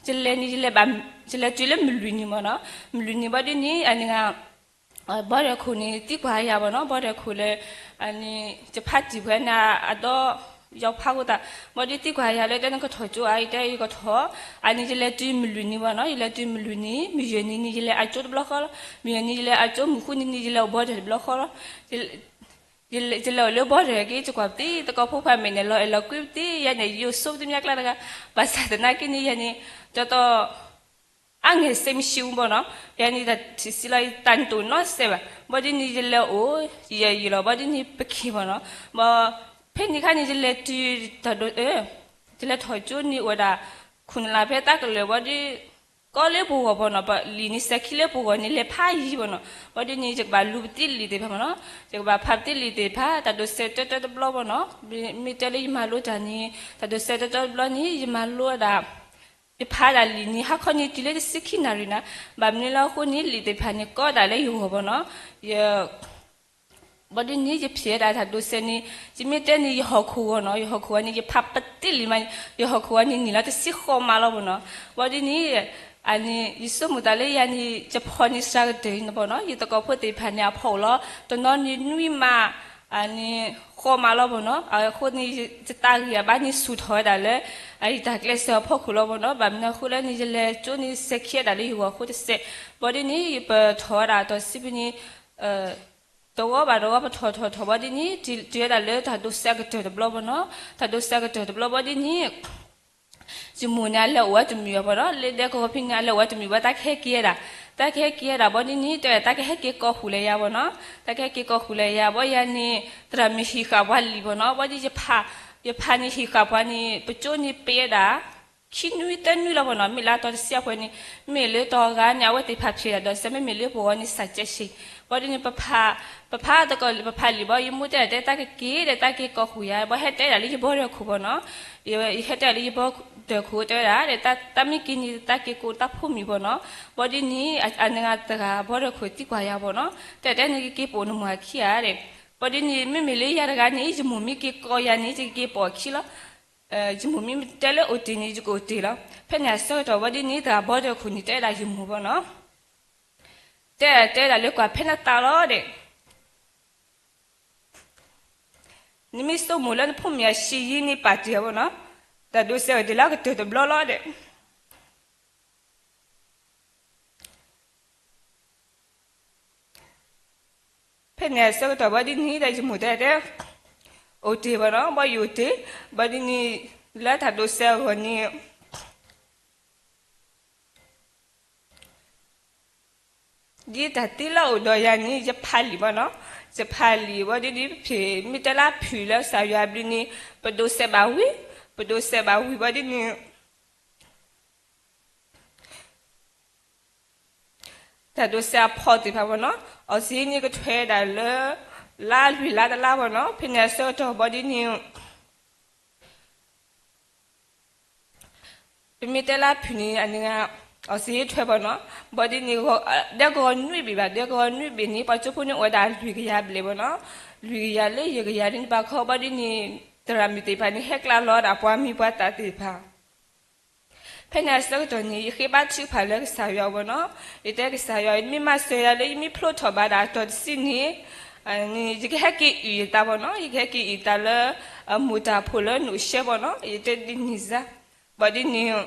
ယလဲၤန့ၣ် ယလဲၤတုၤလၢမုၢ်လွံၢ်နံၤမ့ၢ်နီၤ, မုၢ်လွံၢ်နံၤဘၣ်ဒ်န့ၣ် အန့ၣ် ဘီဒၢးခိၣ်န့ၣ် သံကွၢ်ယၤဘၣ်နီၤ, ဘီဒၢးခိၣ်လၢ အန့ၣ် ယဖါတံၢ်ပှဲၤန့ၣ် အဒီ ယီၤဖးဃိသး, ဘၣ်ဒ်သံကွၢ်ယၤလၢတဲနကထီၣ်ကၠိဧါ, ယတဲယကထီၣ်, အန့ၣ် ယလဲၤတုၤမုၢ်လွံၢ်နံၤဘၣ်နီၤ, ယလဲၤတုၤမုၢ်လွံၢ်နံၤ, မုၢ်ယဲၢ်နံၤန့ၣ် ယလဲၤအကၠိတဘျီဃီလီၤ, မုၢ်ယဲၢ်နံၤ ယလဲၤအကၠိ, မုၢ်ဃုနံၤန့ၣ် ယလဲၤအိၣ်ဘီဒၢးတဘျီဃီလီၤ. ယလဲၤအိၣ်လၢဘီဒၢးက့ၤ ယကွၢ်ပသံ သကိးဖိဖးမဲာ်န့ၣ် လီၤအဲၣ်လီၤကွံပသံ ယၤန့ၣ် ယိၤဆိပသံမျါကျါတဂၤ, ဘၣ်ဆၣ်သနာ်က့န့ၣ် ယၤန့ၣ် ကၠီတီ အါငယ်စိတ်မရှိဘူးပေါ့နော်, ယၤန့ၣ် တၢ်ထံၣ်ဆံးလီၤ တၢ်တူၢ်နီၣ်စဲးဘၣ်, ဘၣ်ဒ်န့ၣ် ယလဲၤအိၣ် ယဲၢ်ယံာ်လီၤ ဘၣ်ဒ်န့ၣ် ပက့ၤပေါ့နော်, ဘၣ် ဖဲန့ၣ်ခါန့ၣ် ယလဲၤတုၤတၢ်ဒိး ယလဲၤထီၣ်ကၠိန့ၣ် အိၣ်ဝဲဒၣ် ခုနစ်လ ဖဲသးကလၢၤ ဘၣ်ဒ် ကီလၢပဂီၢ်ပေါ့နော်, ပလံာ်န့ၣ် စဲၤခံလၢပဂီၢ်န့ၣ် လဲၤဖးယံၤပေါ့နော်, ဘၣ်ဒ်န့ၣ် ယကဘၣ်လူပသံလံာ်သ့ၣ်တဖၣ်ပေါ့နော်, ယကဘၣ်ဖးပသံလံာ်သ့ၣ်တဖၣ် တၢ်ဒိးစဲးတၢတၢတဘျီပေါ့နော်, မ့ၢ်တဲလၢယမၤလိတၢ်န့ၣ် တၢ်ဒိးစဲးတၢတၢတဘျီန့ၣ် ယမၤလိဝဲဒၣ် ယဖးဒၣ်လံာ်န့ၣ် ဟါခီန့ၣ် တုၤလၢတဆံခံနၣ်ရံၣ်နၤ, ဘၣ်မနုၤလၢအဃိန့ၣ် လံာ်သ့ၣ်တဖၣ်န့ၣ် ကီဒၣ်လၢယဂီၢ်ပေါ့နော်, ယ ဘၣ်ဒ်န့ၣ် ယဖံးဝဲဒၣ်တၢ်ဒိးစဲးန့ၣ် ယမ့ၢ်တဲန့ၣ် ယဟီၣ်ခိၣ်ဂီၤနီၤ, ယဟီၣ်ခိၣ်ဂီၤန့ၣ် ယဖးပသံလံာ်မး, ယဟီၣ်ခိၣ်ဂီၤန့ၣ် နံၣ်လီၤတဆံဃီမးလီၤဘၣ်နီၤ, ဘၣ်ဒ်န့ၣ် အန့ၣ် ယဆိကမိၣ်သးလၢယၤန့ၣ် ယဖီၣ်န့ၣ်စှၤကတၢၢ်အံၤန့ၣ်ဘၣ်နီၤ, ယသကိးဖိသ့ၣ်တဖၣ်န့ၣ် အဖီၣ်အိၣ်လီၤ တနီၤန့ၣ်နွံမး အန့ၣ် ဃီမးလီၤဘၣ်နီၤ, အဃိန့ၣ် ယသးဂ့ၤအဘၣ်န့ၣ် ဆူၣ်ထီၣ်ဝဲဒၣ်လၢ အယတၢ်ကျဲးစၢးအဖီခိၣ်လီၤဘၣ်နီၤ, ဘၣ်မနုၤအဃိလၢန့ၣ် ယလဲၤကၠိန့ၣ် စဲၤခံဝဲဒၣ်လၢယဂီၢ်အဃိတစဲး, ဘၣ်ဒ်န့ၣ် ယပထီၣ်ဝဲဒၣ်တီၢ်စံးဖဲန့ၣ် တဝီဘၣ်တဝီ ပထီၣ်ထီၣ်ထီၣ်ဘၣ်ဒ်န့ၣ် တုၤဝဲဒၣ်လၢတၢ်ဒိးစဲးအကတၢၢ်တဘျီဘၣ်နီၤ, တၢ်ဒိးစဲးအကတၢၢ်တဘျီဘၣ်ဒ်န့ၣ် ယမိၢ်န့ၣ် အလဲၤအိၣ်ဝဲတမုာ်ဘၣ်ဘၣ်နီၤ, လၢဒဲကဝီၤဖဲန့ၣ် အလဲၤအိၣ်ဝဲတမုာ်ဘၣ် တၢ်ကဟဲက့ၤဝဲဒၣ်, တၢ်ကဟဲက့ၤဝဲဒၣ်ဘၣ်ဒ်န့ၣ် တဲတၢ်ကဟဲက့ၤကိးဃုာ်လၢယၤဘၣ်နီၤ, တၢ်ကဟဲက့ၤကိးဃုာ်လၢယၤ ဘၣ်ယၤန့ၣ် သရၣ်မုၣ်ဟံၣ်ဃာ်ပှၤလံာ်ဘၣ်နီၤ, ဘၣ်ဒ်ယဖး ယဖးန့ၣ် ဟံၣ်ဃာ်ပှၤန့ၣ် ပကၠိန့ၣ်ပ့ၤဝဲဒၣ် ခံနွံသၢနွံလီၤဘၣ်နီၤ, မ့ၢ်လၢတီၢ်တဆံအပှဲၤန့ၣ် မ့ၢ်လၢတီၢ်ဂၤန့ၣ် အဝဲသ့ၣ်ဖးဖျဲးဒၣ်ဒီးစဲး မ့မ့ၢ်လၢပဂီၤန့ၣ် စးကဲးဆံး, ဘၣ်ဒ်န့ၣ် ပဖး, ပဖးတကီၢ် ပဖးလံာ်ဘၣ် ယမိၢ်တဲဒၣ်တဲ တၢ်ကက့ၤဒီး တၢ်က့ၤကိးဃုာ်ယၤ ဘၣ်ဟဲတဲဒၣ်လၢယဘီတၢ်ခိၣ်ဘၣ်နီၤ, ယဟဲတဲဒၣ်လၢယဘီတၢ်ခိၣ်တဲဝဲဒၣ်ဒီး တၢ်မ့ၢ်က့ၤန့ၣ် တၢ်က့ၤကိးတၢ်ဖိမံၤဘၣ်နီၤ, ဘၣ်ဒ်န့ၣ် အနဂၤတဂၤဘီတၢ်ခိၣ်သံကွၢ်ယၤဘၣ်နီၤ, တဲတဲန့ၣ် ကက့ၤပိာ်နမိၢ်အခံဧါဒီး, ဘၣ်ဒ်န့ၣ် မ့မ့ၢ်လၢယၤတဂၤန့ၣ် ယမိၢ်မ့ၢ်က့ၤကိးယၤန့ၣ် ယကက့ၤပိာ်အခံလီၤ, ယမိၢ်မ့ၢ်တဲလၢအိၣ်တ့ၢ်န့ၣ် ယကအိၣ်တ့ၢ်လီၤ, ဖဲန့ၣ်အဆၢကတီၢ်ဘၣ်ဒ်န့ၣ် တဂၤဘီတၢ်ခိၣ်န့ၣ် တဲဒၣ်ယမိၢ်ဘၣ်နီၤ တဲတဲဒၣ်လၢ ကွၢ်ဖဲနသးလီၤဒီး, နမ့ၢ်ဆိကမိၣ်လၢနဖိမုၣ်အဆံးယံာ်န့ၣ် ပာ်တ့ၢ်အီၤဘၣ်နီၤ, တၢ်ဒိးစဲးအီၤဒ်လၢအကတၢၢ်တဘျီလီၤဒီး, ဖဲန့ၣ်အဆၢကတီၢ်ဘၣ်ဒ်န့ၣ်ဒီး ယမိၢ်တဲတဲ, အိၣ်တ့ၢ်ဘၣ်နီၤ, ဘၣ်ယအိၣ်တ့ၢ်, ဘၣ်ဒ်န့ၣ် လၢတၢ်ဒိးစဲးအဂီၢ်န့ၣ် ဒ်တၢ်သံလၢအအိၣ်ဒီးယၤန့ၣ် ယဖးလံာ်ဘၣ်နီၤ, ယဖးလံာ်ဘၣ်ဒ်န့ၣ် ဖဲမ့ၢ်တဲလၢဖုၣ်လၢကစၢ်ယွၤအဘျုးန့ၣ် ပဒိးစဲးဘၣ်ဝံၤ, ပဒိးစဲးဘၣ်ဝံၤဘၣ်ဒ်န့ၣ် တၢ်ဒိးစဲးအဖီၣ်သ့ၣ်တဖၣ်ဘၣ်နီၤ, အီၣ်စ့န့ၣ်ကထွဲဒၣ်လၢ လါလွံၢ်လါတလါဘၣ်နီၤ, ဖဲန့ၣ်အဆၢကတီၢ်ဘၣ်ဒ်န့ၣ် ပမ့ၢ်တဲလၢဖုၣ်န့ၣ် အနဂၤ အီၣ်စ့ထွဲဘၣ်နီၤ, ဘၣ်ဒ်န့ၣ် ဒဲကဝီၤနွံဘ့ၣ်ဘၣ်, ဒဲကဝီၤနွံဘ့ၣ်န့ၣ် ပှၤကၠိဖိန့ၣ်အိၣ်ဝဲဒၣ်လွံၢ်ကယၤဘျဲၣ်ဘၣ်နီၤ, လွံၢ်ကယၤလၢယဲၢ်ကယၤန့ၣ် ဘၣ်ခီဘၣ်ဒ်န့ၣ် သရၣ်မုၣ်သ့ၣ်တဖၣ်န့ၣ် ဟဲကျါလီၤဒၣ်ပှၤမံၤပှၤသၣ်သ့ၣ်တဖၣ် ဖဲန့ၣ်အဆၢကတီၢ်န့ၣ် ယဃ့ဘါထုကဖၣ်လၢကစၢ်ယွၤအဂီၢ်နီၤ, ယတဲကစၢ်ယွၤ နမ့ၢ်မၤစၢၤယၤလၢယမ့ၢ်ဖျိထီၣ်ဘၣ်ဒၣ်အတီၤတဆံန့ၣ် ယကဟဲက့ၤအုၣ်ယသးဘၣ်နီၤ, ယကဟဲက့ၤအုၣ်သးလၢ မိၢ်တၢ်ဖိလၢနအိၣ်ရှဲဘၣ်နီၤ, ယတဲဒ်န့ၣ်စ့ၢ်, ဘၣ်ဒ်န့ၣ်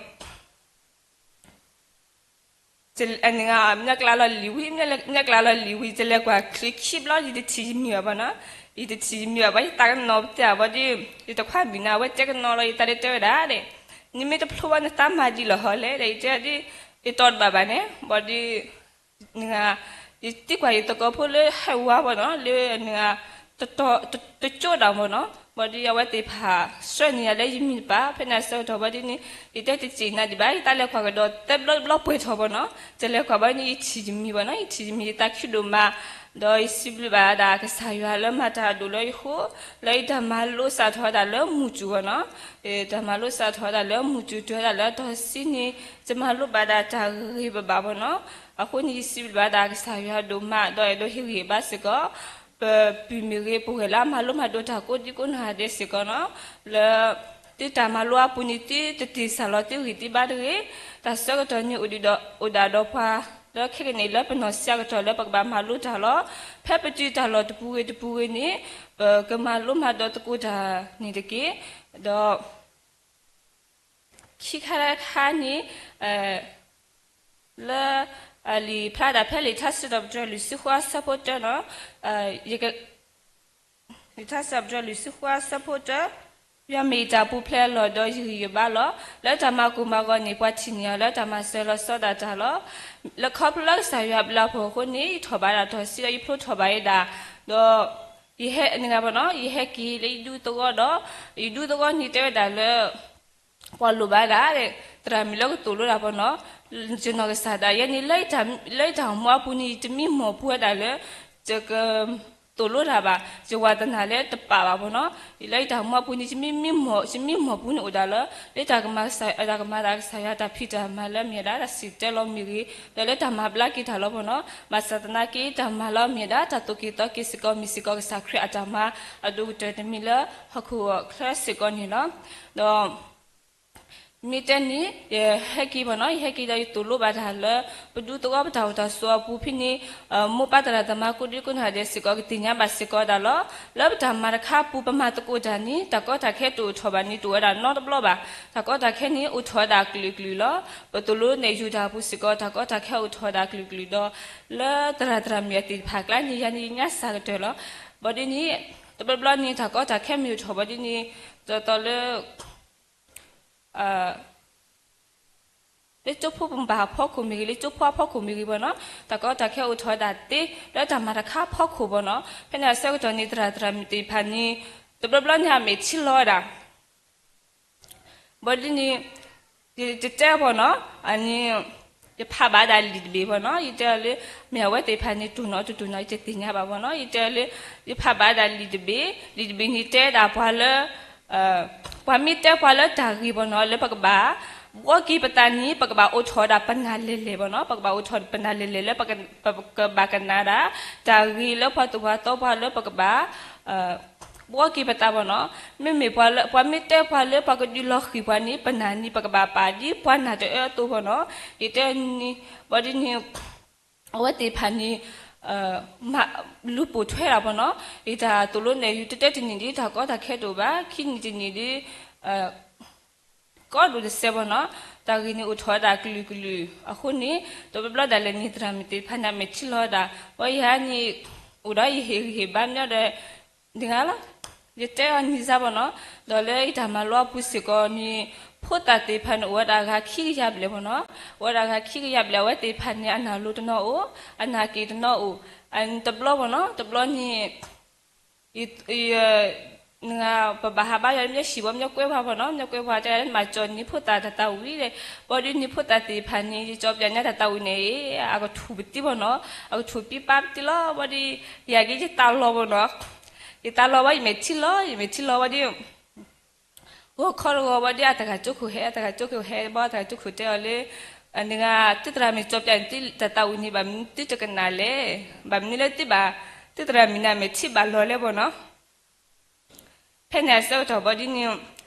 နဂၤ မ့ၢ်ကျါလီၤလံာ်ဝံၤ, မ့ၢ်ကျါလီၤလံာ်ဝံၤ ယလဲၤကွၢ်ချံခံဘျီ ယတထံၣ်ယမံၤဘၣ်ဘၣ်နီၤ, ယတထံၣ်ယမံၤဘၣ်ဘၣ် ယသးကနီၤပသ့ၣ်ဘၣ်ဒီး ယတခွါမံၤနၤ အဝဲတဲကနီၤလီၤ ယသးဒ်တဲဝဲဒၣ်ဒီး, နမ့ၢ်တဖျိဘၣ်နသးမၤဒ်လဲၣ်ဟီလဲၣ်ဒီး ယတဲဒ် ယတီၢ်တဘၣ်ဘၣ်န့ၣ် ဘၣ်ဒီး နဂၤ ယသံကွၢ်ယသကိးဖိလၢဟဲဝါဘၣ်နီၤ လၢနဂၤ တကၠိဒၣ်ဘၣ်နီၤ, ဘၣ်ဒီးအဝဲသ့ၣ်တဖၣ် ဆှၢန့ၢ်ယၤလၢယမံၤတပၤ ဖဲန့ၣ်အဆၢကတီၢ်ဘၣ်ဒ်န့ၣ် ယတဲတစံးနၤဒံးဘၣ် ယတၢ်လဲၤကွၢ်ကဒီးသၢဘျီတဘျီပှဲၤထီၣ်ဘၣ်နီၤ, ယလဲၤကွၢ်ဘၣ်န့ၣ် ယထံၣ်ယမံၤဘၣ်နီၤ, ယထံၣ်ယမံၤ ယသးခုဒိၣ်မး, ဒီးယစံးဘျုးဘၣ်ဒၣ်ကစၢ်ယွၤလၢမၤတၢ်အဒိၣ်လၢယဃိ, လၢယတၢ်မၤလိစးထီၣ်ဝဲဒၣ်လၢမုၢ်စူၤဘၣ်နီၤ, တၢ်မၤလိစးထီၣ်ဝဲဒၣ်လၢမုၢ်စူၤ တုၤဝဲဒၣ်လၢအတီၤတဆံန့ၣ် ယမၤလိဘၣ်ဒၣ်တၢ်ဂ့ၤဂ့ၤဘၣ်ဘၣ်ဘၣ်နီၤ, အဃိန့ၣ် ယစံးဘျုးဘၣ်ဒၣ်ကစၢ်ယွၤဒိၣ်မး ဒီးအဲၣ်ဒိးဟ့ၣ်ဂံၢ်ဘါစ့ၢ်ကီး ပပုၢ်မ့ၢ်ဂ့ၤ ပဝဲၢ်လၢအမၤလိမၤဒိးတၢ်ကိးဒံကိးနီၢ်ဂၤဒဲးစ့ၢ်ကီးနီၤ, လၢ သုတၢ်မၤလိအပူၤန့ၣ် သုတတ့ၢ်စၢ်လီၤသုဂံၢ်သုဘါတဂ့ၤ, တၢ်ဆၢကတီၢ်န့ၣ် အိၣ်ဒံးဒီး အိၣ်ဒၣ်ဒီးပှၤ လၢခဲကနံၣ်အံၤလၢပနီၢ်ဆံးအကတီၢ်လၢ ပကဘၣ်မၤလိတၢ်လီၤ. ဖဲပတုၤတၢ်လီၢ်တပူၤဂ့ၤတပူၤဂ့ၤန့ၣ် ပကမၤလိမၤဒိးသကိးတၢ်န့ၣ်တက့ၢ်. ဒီး ခံခါတခါန့ၣ် လၢ လံာ်ဖျါဒၣ်ဖဲလံာ်ထါစံးထီၣ်ပတြၢၤလွံၢ်ဆံဃုအဆၢဖိတၢနီၤ, လံာ်ထါစံးထီၣ်ပတြၢၤလွံၢ်ဆံဃုအဆၢဖိတၢ, ယွၤမ့ၢ်ယတၢ်ပူၤဖျဲးအလီၢ် ဒီးယဂံၢ်ယဘါလီၤ. လၢတၢ်မၤကိၢ်မၤဂီၤန့ၣ် ပှၤထံၣ်န့ၢ်အီၤလၢတၢ်မၤစၢၤလီၤဆီဒၣ်တၢ်လီၤ. လၢခီဖျိလၢကစၢ်ယွၤအဘျုးအဖှိၣ်အဃိန့ၣ် ယထီၣ်ဘၣ်ဒၣ်တၢ်ဆံးဒီးယဖျိထီၣ်ဘၣ်ယဲဒၣ်, ဒီး ယဟဲနဂၤဘၣ်နီၤ, ယဟဲက့ၤလၢယဒူသဝီဒီး ယဒူသဝီန့ၣ်တဲဝဲဒၣ်လၢ ပှၤလိၣ်ဘၣ်ဒၣ် သရၣ်မုၣ်လၢကသိၣ်လိတၢ်ဘၣ်နီၤ, ယနီၢ်ကစၢ်ဒၣ်ယဲန့ၣ် လၢယတၢ်အိၣ်မူအပူၤန့ၣ် ယတမံမီၢ်ပူၤဝဲဒၣ်လၢ ယကသိၣ်လိတၢ်ဘၣ်, ယဝၤတနၢ်လၢတပာ်ဘၣ်ဘၣ်နီၤ, လၢယတၢ်အိၣ်မူအပူၤန့ၣ် ယမံမီၢ်ပူၤန့ၣ်အိၣ်ဒၣ်လၢ လၢတၢ်ကမၤကစၢ်ယွၤတၢ်ဖံးတၢ်မၤလၢအမ့ၢ်ဝဲဒၣ်တၢ်စံၣ်တဲၤတဲလီၤမ့ၢ်ဂ့ၤ, ဒီးလၢတၢ်မၤဘျါက့ၤတၢ်လီၤဘၣ်နီၤ, ဘၣ်ဆၣ်သနာ်က့ တၢ်မၤလီၤမ့ၢ်ဝဲဒၣ် တၢ်သိၣ်က့ၤသီက့ၤစ့ၢ်ကီး မ့ၢ်စ့ၢ်ကီးကစၢ်ခရံာ်အတၢ်မၤအဒိၣ်ကတၢၢ်တမံၤလၢဟီၣ်ခိၣ်ချၢစ့ၢ်ကီးန့ၣ်လီၤ. ဒီး မ့ၢ်တဲန့ၣ် ယဟဲက့ၤဘၣ်နီၤ, ယဟဲက့ၤဒီးယသိၣ်လိဘၣ်တၢ်လၢ ပဒူသဝီပတၢ်အိၣ်တၢ်ဆိးအပူၤဖဲန့ၣ် မိၢ်ပၢ်သရၣ်သမါကိးဒံကိးနီၢ်ဂၤဒဲးစ့ၢ်ကီး ကသ့ၣ်ညါဘၣ်စ့ၢ်ကီးဒၣ်လီၤ. လၢပတၢ်မၤတခါအပူၤ ပမၤသကိးတၢ်န့ၣ် တၢ်ကီတၢ်ခဲတအိၣ်ထီၣ်ဘၣ်န့ၣ် တအိၣ်ဝဲဒၣ်နီတဘျီဘၣ်. တၢ်ကီတၢ်ခဲန့ၣ် အိၣ်ထီၣ်ဝဲဒၣ်အကလုာ်ကလုာ်လီၤ. ပသိၣ်လိနဲၣ်ယိၤတၢ်အပူၤစ့ၢ်ကီး တၢ်ကီတၢ်ခဲအိၣ်ထီၣ်ဝဲဒၣ်အကလုာ်ကလုာ်ဒီး လၢသရၣ်သရၣ်မုၣ်အသ့ၣ်တဖၣ်အကျါန့ၣ် ယၤန့ၣ်ယညါစှၤကတၢၢ်လီၤ. ဘၣ်ဒ်န့ၣ် တဘျီဘျီန့ၣ် တၢ်ကီတၢ်ခဲမ့ၢ်အိၣ်ထီၣ်ဘၣ်ဒ်န့ၣ် တီတီလၢ လၢကၠိဖိပှၤဘၣ်အဖီခိၣ်မ့ၢ်ဂ့ၤ လၢကၠိဖိအဖီခိၣ်မ့ၢ်ဂ့ၤဘၣ်နီၤ, တၢ်ကီတၢ်ခဲအိၣ်ထီၣ်ဝဲဒၣ်သ့ လၢတၢ်မၤတခါအဖီခိၣ်ဘၣ်နီၤ. ဖဲန့ၣ်အဆၢကတီၢ်န့ၣ် သရၣ်သရၣ်မုၣ်သ့ၣ်တဖၣ်န့ၣ် တဘျီဘျီန့ၣ်အမဲာ်ထံလီၤဝဲဒၣ် ဘၣ်ဒ်န့ၣ် ယတတဲဘၣ်နီၤ, အန့ၣ် ယဖးဘၣ်ဒၣ်လံာ်တဘ့ၣ်ဘၣ်နီၤ, ယတဲအီၤလၢ မ့ၢ်အဝဲသ့ၣ်တဖၣ်န့ၣ် တိၢ်နီၣ်တတိၢ်နီၣ် ယတသ့ၣ်ညါဘၣ်ဘၣ်နီၤ, ယတဲအီၤလၢ ယဖးဘၣ်ဒၣ်လံာ်တဘ့ၣ်, လံာ်တဘ့ၣ်န့ၣ်တဲဒၣ်ပှၤလၢ ပှၤမ့ၢ်တဲပှၤလၢတၢ်ဂ့ၤဘၣ်နီၤ လၢပကဘၣ် ဘှီက့ၤပသးန့ၣ် ပကဘၣ်အိၣ်ထီၣ်ဝဲဒၣ်ပနၢ်လဲၢ်လဲၢ်ဘၣ်နီၤ, ပကဘၣ်အိၣ်ထီၣ်ပနၢ်လဲၢ်လဲၢ်လၢ ပကဘၣ်ကနၣ်ဒၣ် တၢ်ဂ့ၤလၢပှၤသိၣ်ပှၤသီပှၤလၢပကဘၣ် ဘှီက့ၤပသးဘၣ်နီၤ, မ့မ့ၢ်ပှၤမ့ၢ်တဲပှၤလၢပှၤကဒုးလီၤဃံၤပှၤန့ၣ် ပနၢ်န့ၣ် ပကဘၣ်ပာ်ဒ်ပှၤနၢ်တအၢအသိးဘၣ်နီၤ, ယတဲန့ၣ် ဘၣ်ဒ်န့ၣ် အဝဲသ့ၣ်တဖၣ်န့ၣ် လူၤပိာ်ထွဲဒၣ်ဘၣ်နီၤ, ယတၢ်သိၣ်လိနဲၣ်ယုၤ တတၢတနံၣ်ဒ်တၢ်ကီတၢ်ခဲတအိၣ်ဘၣ်, ခံနံၣ်တနံၣ်ဒ် ကီဒိၣ်တစဲးဘၣ်နီၤ, တၢ်ဂ့ၢ်န့ၣ်အိၣ်ထီၣ်ဝဲဒၣ်ကလုာ်ကလုာ်အဃိန့ၣ် တဘျီဘျီဒၣ်လဲာ်န့ၣ် သရၣ်မုၣ်သ့ၣ်တဖၣ်န့ၣ် အမဲာ်ထံလီၤဝဲဒၣ်, ပှၤယၤန့ၣ် အိၣ်ဒီးယဟ့ၣ်ဂံၢ်ဟ့ၣ်ဘါမ့ၢ်ဒီး နဂၤလီၤ, ယတဲအီၤန့ၣ်စ့ၢ်ဘၣ်နီၤ, ဒီးလၢယတၢ်မၤလိအပူၤစ့ၢ်ကီးန့ၣ် ဖိသၣ်သ့ၣ်တဖၣ်န့ၣ် အိၣ်ဝဲဒၣ်ဂၤခံကယၤဘျဲၣ်ဘၣ်နီၤ, အိၣ်ဝဲဒၣ်ဂၤခံကယၤဘျဲၣ် အဝဲသ့ၣ်တဖၣ်န့ၣ် အနၢ်လိၤတနီၤအိၣ်, အနၢ်က့ၤတနီၤအိၣ်, တဘျီဘၣ်နီၤ, တဘျီန့ၣ် ပဘၣ်ဟးဘါယွၤမ့ၢ်ဟံၣ်ဘၣ်မ့ၢ်ကွဲဘၣ်ဘၣ်နီၤ, မ့ၢ်ကွဲဘၣ်တဲမၤကၠီၣ်န့ၢ်ဖိသၣ်တၢ်သးဝံၣ်ဒီး, ဘၣ်ဒ်န့ၣ်ဖိသၣ်သ့ၣ်တဖၣ်န့ၣ် ယကၠီၣ်ပၠးညါတၢ်သးဝံၣ်န့ၣ် အကထူၣ်ပတံဘၣ်နီၤ, အကထူၣ်ပံပာ်ပတံလီၤ, ဘၣ်ဒ် ယၤက့ၤယသးလီၤဘၣ်နီၤ, ယသးလီၤဘၣ် ယမဲာ်ထံလီၤ ယမဲာ်ထံလီၤဘၣ်ဒ် ဂီၤခီတဂီၤဘၣ်ဒ်အသရၣ်ကၠိခိၣ်ဟဲ အသရၣ်ကၠိခိၣ်ဟဲဘၣ် အသရၣ်ကၠိခိၣ်တဲအီၤလၢ နဂၤ သုသရၣ်မုၣ်ကၠီၣ်ပၠးန့ၢ်သုတၢ်သးဝံၣ်န့ၣ် ဘၣ်မနုၤသုတကနၣ်လဲၣ်, ဘၣ်မနုၤလၢသုဘၣ် သုသရၣ်မုၣ်န့ၣ် အမဲာ်ထံဘၣ်လီၤလဲၣ်ဘၣ်နီၤ, ဖဲန့ၣ်အဆၢကတီၢ်ဘၣ်ဒ်န့ၣ်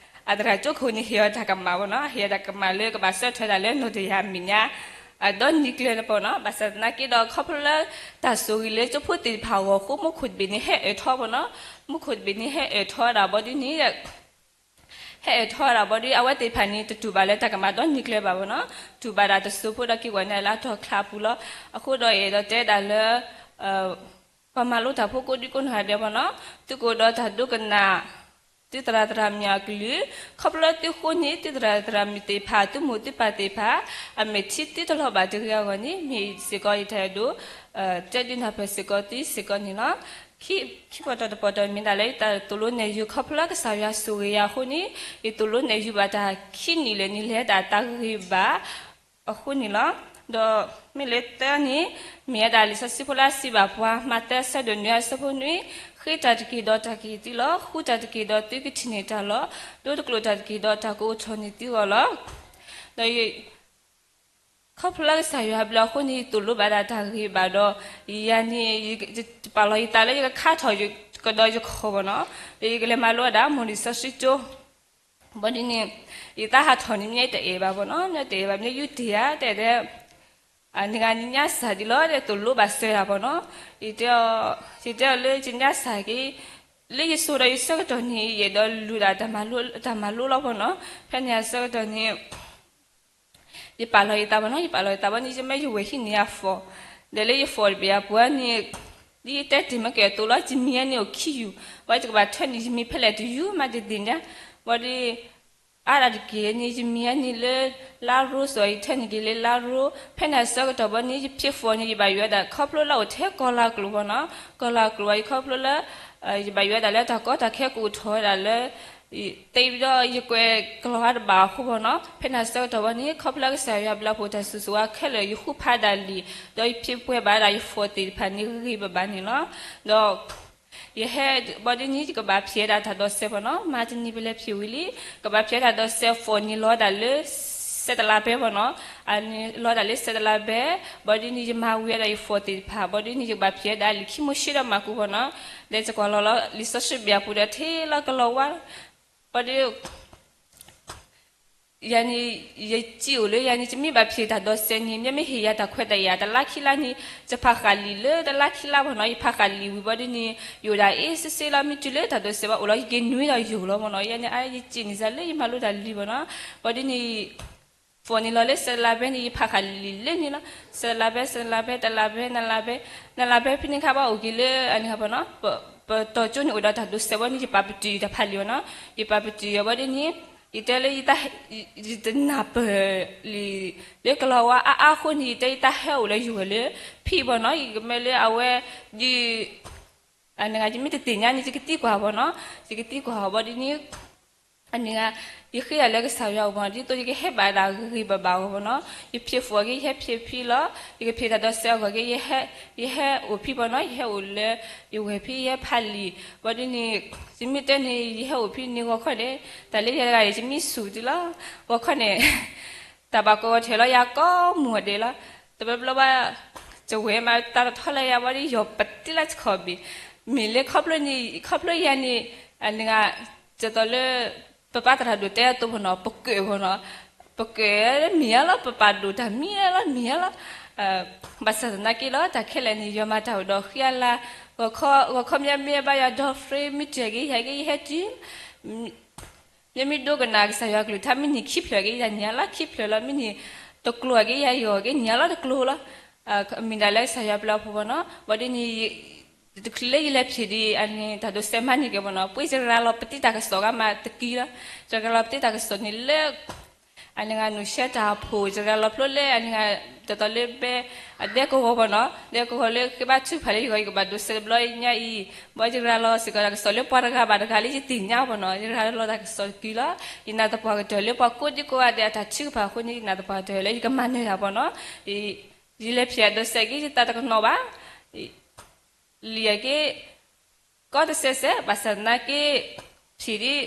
အသရၣ်ကၠိခိၣ်န့ၣ် ဟ့ၣ်အီၤတၢ်ကမၣ်ဘၣ်နီၤ, ဟ့ၣ်အီၤတၢ်ကမၣ်လၢကဘၣ်ဆၢထၢၣ်ဒၣ်လၢနီၢ်တယၢ်မဲာ်ညါ အဒီနံၤကျၢၤန့ၣ်ဘၣ်နီၤ, ဘၣ်ဆၣ်သနာ်က့ဒီး ခီဖျိလၢတၢ်ဆိၣ်ဂ့ၤလၢကၠိဖိသ့ၣ်တဖၣ်အဂီၢ်အဃိ မူခိၣ်တဘ့ၣ်န့ၣ် ဟဲအၢၣ်ထီၣ်ဘၣ်နီၤ, မူခိၣ်တဘ့ၣ်န့ၣ် ဟဲအၢၣ်ထီၣ်ဒၣ်ဘၣ်ဒ်န့ၣ် ဟဲအၢၣ်ထီၣ်ဒၣ်ဘၣ်ဒ် အဝဲသ့ၣ်တဖၣ်န့ၣ် တတူၢ်ဘၣ်လၢတၢ်ကမၣ်ဒီနံၤကျၢၤဘၣ်ဘၣ်နီၤ, တူၢ်ဘၣ်ဒၣ်တစိၤဖိဒီးက့ၤကွၢ်န့ၢ်လၢအတီၢ်ချါအပူၤလီၤ. အဃိဒီးအဲၣ်ဒိးတဲဒၣ်လၢ ပှၤမၤလိတၢ်ဖိကိးဒံကိးနီၢ်ဂၤဒဲးဘၣ်နီၤ, သုကအိၣ်ဒီးတၢ်ဒိကနၣ် သုသရၣ်သရၣ်မုၣ်အကလုၢ်, ခီဖျိသုဃိန့ၣ် သုသရၣ်သရၣ်မုၣ်သ့ၣ်တဖၣ် သုမိၢ်သုပၢ်သ့ၣ်တဖၣ် အမဲာ်ထံသုတလီၤဘၣ်တဂ့ၤအဂီၢ်န့ၣ် မ့ၢ်စ့ၢ်ကီးယတၢ်အဲၣ်ဒိး တဲဒုးနၢ်ပၢၢ်စ့ၢ်ကီးသုစ့ၢ်ကီးန့ၣ်လီၤ. ခံပီၢ်တီၢ်တပီၢ်တီၢ်မ့ၢ်ဒၣ်လၢ ယတၢ်သိၣ်လိနဲၣ်ယုၤ ခီဖျိကစၢ်ယွၤဆိၣ်ဂ့ၤယၤအဃိန့ၣ် ယသိၣ်လိနဲၣ်ယုၤဘၣ်တၢ်ခံနံၣ်လၢာ်န့ၣ် လဲၤတၢ်သးဂ့ၤဘၣ် အဃိန့ၣ်လီၤ. ဒီးမ့ၢ်လၢသၢန့ၣ် မ့ၢ်ဝဲဒၣ်လံာ်စီဆှံဖိလၢအစံးဘၣ်ပှၤ မးသဲအဆၢဒိၣ်နွံအဆၢဖိနွံ, ဃ့တၢ်တက့ၢ်ဒီးတၢ်ကဟ့ၣ်သုလီၤ, ဃုတၢ်တက့ၢ်ဒီးသုကထံၣ်န့ၢ်တၢ်လီၤ, ဒိတကျိာ်တၢ်တက့ၢ်ဒီးတၢ်ကအိၣ်ထီၣ်န့ၢ်သုအဂီၢ်လီၤ. ဒီး ခီဖျိလၢကစၢ်ယွၤအဘျုးအဃိန့ၣ် ယသိၣ်လိဘၣ်ဒၣ်တၢ်ဂ့ၤဘၣ်ဒီး ယၤန့ၣ် ယပာ်လီၤယသးလၢယကခါထီၣ်ကဒီးယခီၣ်ဘၣ်နီၤ, ဒီးယကလဲၤမၤလိဒၣ် မိၢ်လံာ်စီဆှံကၠိ ဘၣ်ဒ်န့ၣ် ယသးဟးထီၣ်န့ၣ် မ့ၢ်တအဲၣ်ဘၣ်ဘၣ်နီၤ, မ့ၢ်တအဲၣ်ဘၣ် မ့ၢ်ယူးတ့ၢ်ဧါ တဲဒဲး နဂၤနညါစၢ်ဒ်လီၤ တဲသိၣ်လိဘၣ်စၢၤဒၣ်ဘၣ်နီၤ, ယတဲအီၤလၢယညါစၢ်က့ၤ လၢယစိၤဒီးယဆၢကတီၢ်န့ၣ် ယအဲၣ်ဒိးလူၤဒၣ် တၢ်မၤလိလီၤဘၣ်နီၤ, ဖဲန့ၣ်အဆၢကတီၢ်န့ၣ် ယပာ်လီၤယသးဘၣ်နီၤ, ယပာ်လီၤယသးဘၣ်န့ၣ် ယမ့ၢ်ယဝဲၢ်ဟံးန့ၢ်အ phone, ဒီးလၢယ phone တဘ့ၣ်အပူၤန့ၣ် ဒ်ယတဲတ့ၢ်မ့ၢ်ကဲသိးလီၤ ယမံၤအန့ၣ်အိၣ်ခံယူၢ်, ဝဲယကဘၣ်ထၢနုာ်ယမံၤဖဲလဲၣ်တယူၢ်မးတသ့ၣ်ညါ, ဘၣ်ဒီး အါဒၣ်တက့ၢ်န့ၣ် ယမံၤအန့ၣ်လၢ လါရိစီၤ ယထၢနုာ်က့ၤလၢလါရိ, ဖဲန့ၣ်အဆၢကတီၢ်ဘၣ်န့ၣ် ယဖံး phone န့ၣ် ယဘၣ်ယွၤဒၣ်ခီဖျိလၢအိၣ်ထဲကီၢ်လၤကျိၤဘၣ်နီၤ, ကီၢ်လၤကျိၤဘၣ် ယခီဖျိလၢ ယဘၣ်ယွၤဒၣ်လၢတၢ်ကီတၢ်ခဲကအိၣ်ထီၣ်ဝဲဒၣ်လၢ သ့ဝံၤဒီးယကွဲးကလီၤဝါတဘၣ်အဃိဘၣ်နီၤ, ဖဲန့ၣ်အဆၢကတီၢ်ဘၣ်န့ၣ် ခီဖျိကစၢ်ယွၤအဘျုးအဖှိၣ်တၢ်ဆိၣ်ဂ့ၤဝဲခဲလၢာ် ယဃုဖးဒၣ်လံာ် ဒီးယဖံးပှဲၤဘၣ်ဒၣ်ယ phone သ့ၣ်တဖၣ်န့ၣ်ဂ့ၤဂ့ၤဘၣ်ဘၣ်န့ၣ်လီၤ. ဒီး ယဟဲဘၣ်ဒ်န့ၣ် ယကဘၣ်ဖံးဝဲဒၣ်တၢ်ဒိးစဲးဘၣ်နီၤ, မၤတနံၤပလဲၤဖံးဝံၤလံ, ကဘၣ်ဖံးဝဲတၢ်ဒိးစဲး phone န့ၣ်လီၤဒၣ်လၢ စဲးတလးဘဲဘၣ်နီၤ, လီၤဒၣ်လၢစဲးတလးဘဲ, ဘၣ်ဒ်န့ၣ် ယမၤဝံၤဝဲဒၣ်ယ phone သ့ၣ်တဖၣ် ဘၣ်ဒ်န့ၣ် ယကဘၣ်ဖံးဝဲဒၣ်လံာ်ခံမိၤၡ့ဒီးမၢ်ကူးဘၣ်နီၤ, ဒီးယကွၢ်လီၤလီၤလံာ်စီဆှံဘၣ်အပူၤဒီးထဲလီၤကလီၤဝါ ဘၣ်ဒ် ယၤန့ၣ် ယစံးအိၣ်လၢယၤန့ၣ် ယမ့ၢ်ဘၣ်ဖံးတၢ်ဒိးစဲးန့ၣ် မ့မ့ၢ်ဟ့ၣ်ယၤတၢ်ခွဲးတၢ်ယာ်တလါခံလါန့ၣ် ယဖးဃာ်လံာ်လၢတလါခံလါဘၣ်နီၤ, ယဖးဃာ်လံာ်ဝံၤဘၣ်ဒ်န့ၣ် ယအိၣ်ဒၣ်အ့စ့စ့လီၤ မ့ၢ်တုၤလၢတၢ်ဒိးစဲးဘၣ်အိၣ်လီၤ ယက့ၤနွံဒီးယိာ်လီၤဘၣ်နီၤ, ယၤန့ၣ် အါ ယစံးန့ၣ်စ့ၢ်လၢယမၤလိတၢ်လံာ်ဘၣ်နီၤ, ဘၣ်ဒ်န့ၣ် phone န့ၣ်လီၤလၢစဲးတလးဘဲန့ၣ် ယဖးဃာ်လံာ်လၢန့ၣ်လီၤ, စဲးတလးဘဲ စဲးတလးဘဲ တလးဘဲ နလးဘဲ နလးဘဲ ဖဲန့ၣ်ခါဘၣ်အိၣ်က့ၤလၢအန့ၣ်ဘၣ်နီၤ, ပတီၢ်ကၠိန့ၣ်အိၣ်ဒီးတၢ်ဒိးစဲးဘၣ်န့ၣ် ယပာ်ပတုာ်တၢ်ဖးလံာ်ဘၣ်နီၤ, ယပာ်ပတုာ်ယၤဘၣ်ဒ်န့ၣ် ယတဲလၢ ယတနၢ်ပၢၢ်လံာ်လၢကလီၤဝါအါအါအဃိန့ၣ် ယတဲယတၢ်ဟဲအိၣ်လၢယဂီၢ်လၢ ဖံးဘၣ်နီၤ, ယကမၢလၢအဝဲ ဒ် နဂၤယမ့ၢ်တသ့ၣ်ညါန့ၣ် ယကသံကွၢ်ဘၣ်နီၤ, ယကသံကွၢ်ဘၣ်ဒ်န့ၣ် အန့ၣ်ဂ့ၤ ယဃ့ယၤလၢကစၢ်ယွၤအအိၣ်မ့ၢ်နီၤ, ဒ်သိးယကဟဲဘၣ်ဒၣ်ဂ့ၤဂ့ၤဘၣ်ဘၣ်အဂီၢ်မ့ၢ်နီၤ, ယဖံးဃာ်အီၤက့ၤ ယဟဲဖံးဖံးလီၤ, ယကဖံးတၢ်ဒိးစဲးအဂီၢ်က့ၤ ယဟဲအိၣ်ဖံးမ့ၢ်နီၤ, ယဟဲအိၣ်လၢ ယဝဲၢ်ဖံး ယဟဲဖးလံာ်, ဘၣ်ဒ်န့ၣ် ယမ့ၢ်တဲန့ၣ် ယဟဲအိၣ်ဖံးန့ၣ် ဂီၤခီန့ၣ် တၢ်လၢယဲတဂၤန့ၣ် ယမံဆူၣ်တုၤလီၤ, ဂီၤခီန့ၣ် တၢ်ဘၣ်ကီဂီၤထၢၣ်လီၤ ယၤကိးမုၢ်ဂီၤဒဲးလီၤ, တဘျီဘျီဘၣ် တဝဲမး တၢ်တထီလၢယၤဘၣ်ဒီး ယီၤပတံလၢခီၣ်ဘ့ၣ်, မ့ၢ်လၢခီဖျိန့ၣ် ခီဖျိယၤန့ၣ် အန့ၣ်ဂ့ၤ ဒ်သိးလၢ ပပၢ်သရၣ်ဒိၣ်တဲအသိးမ့ၢ်နီၤ ပကၢၣ်မ့ၢ်နီၤ, ပကၢၣ်မ့ၢ်ဧါလီၤ ပပာ်ဒိၣ်တၢ်မ့ၢ်ဧါလီၤ မ့ၢ်ဧါလီၤ, ဘၣ်ဆၣ်သနာ်က့လီၤ တၢ်ခဲလၢာ်န့ၣ် ယွၤမၤတၢ်အိၣ်ဒီးဃံအလၤ, ဂီၤခီ ဂီၤခီမ့ၢ်မ့ၢ်ဘၣ်ယၤ ဒီး free မ့ၢ်တၢ်က့ၤ ယၤက့ၤ ယဟဲတုၤ မ့မ့ၢ်ဒိကနၣ်ကစၢ်ယွၤကလုၢ်ကထါ မ့ၢ်န့ၢ်ခံဖျၢၣ်က့ၤ ယၤန့ၢ်လီၤ ခံဖျၢၣ်လီၤ, မ့ၢ်န့ၢ်တကျိၤက့ၤ ယၤယီၤက့ၤ န့ၢ်လီၤတကျိၤလီၤ, မ့ၢ်ဒၣ်လၢကစၢ်ယွၤပျဲအီၤဖိမ့ၢ်နီၤ, ဘၣ်ဒ်န့ၣ် တချုးလၢယလဲၤဖံးဒံး အန့ၣ် တၢ်ဒိးစဲးမၤန့ၢ်က့ၤမ့ၢ်နီၤ, ပှၤယရၤလီၤပတံတၢ်ကစီၣ်ဂၤမးတက့ၢ်လီၤ, ယရၤလီၤပတံတၢ်ကစီၣ်န့ၣ်လၢ အန့ၣ်ဂ့ၤ နုာ်ရှဲတၢ်အဖိ ယရၤလီၤဖျိလၢ အန့ၣ်ဂ့ၤ ဒ်သိးလၢဘဲ အဒဲကဝီၤမ့ၢ်နီၤ, ဒဲကဝီၤလၢဃ့ဘါထုကဖၣ်လၢယဂီၢ် ယကဘၣ်ဒိးစဲးတဘျီညါအံၤ, ဘၣ်ယရၤလီၤစ့ၢ်ကီးတၢ်ကစီၣ်လၢပှၤတဂၤဘၣ်တဂၤလၢယသ့ၣ်ညါမ့ၢ်နီၤ, ယရၤလီၤတၢ်ကစီၣ်တက့ၢ်လီၤ, ယနာ်သပှၢ်ကတၢၢ်လၢပှၤကိးဒံကိးဂၤဒဲးအတၢ်ထုကဖၣ်အဃိန့ၣ် ယနာ်သပှၢ်ကတၢၢ်လၢယကမၤနၢၤတၢ်မ့ၢ်နီၤ, ယလဲၤဖံးအဒိးစဲးက့ၤ ယသးတကနီၤဘၣ် လံာ်အက့ ကီတစဲးစဲး ဘၣ်ဆၣ်သနာ်က့ ဖံးဒ်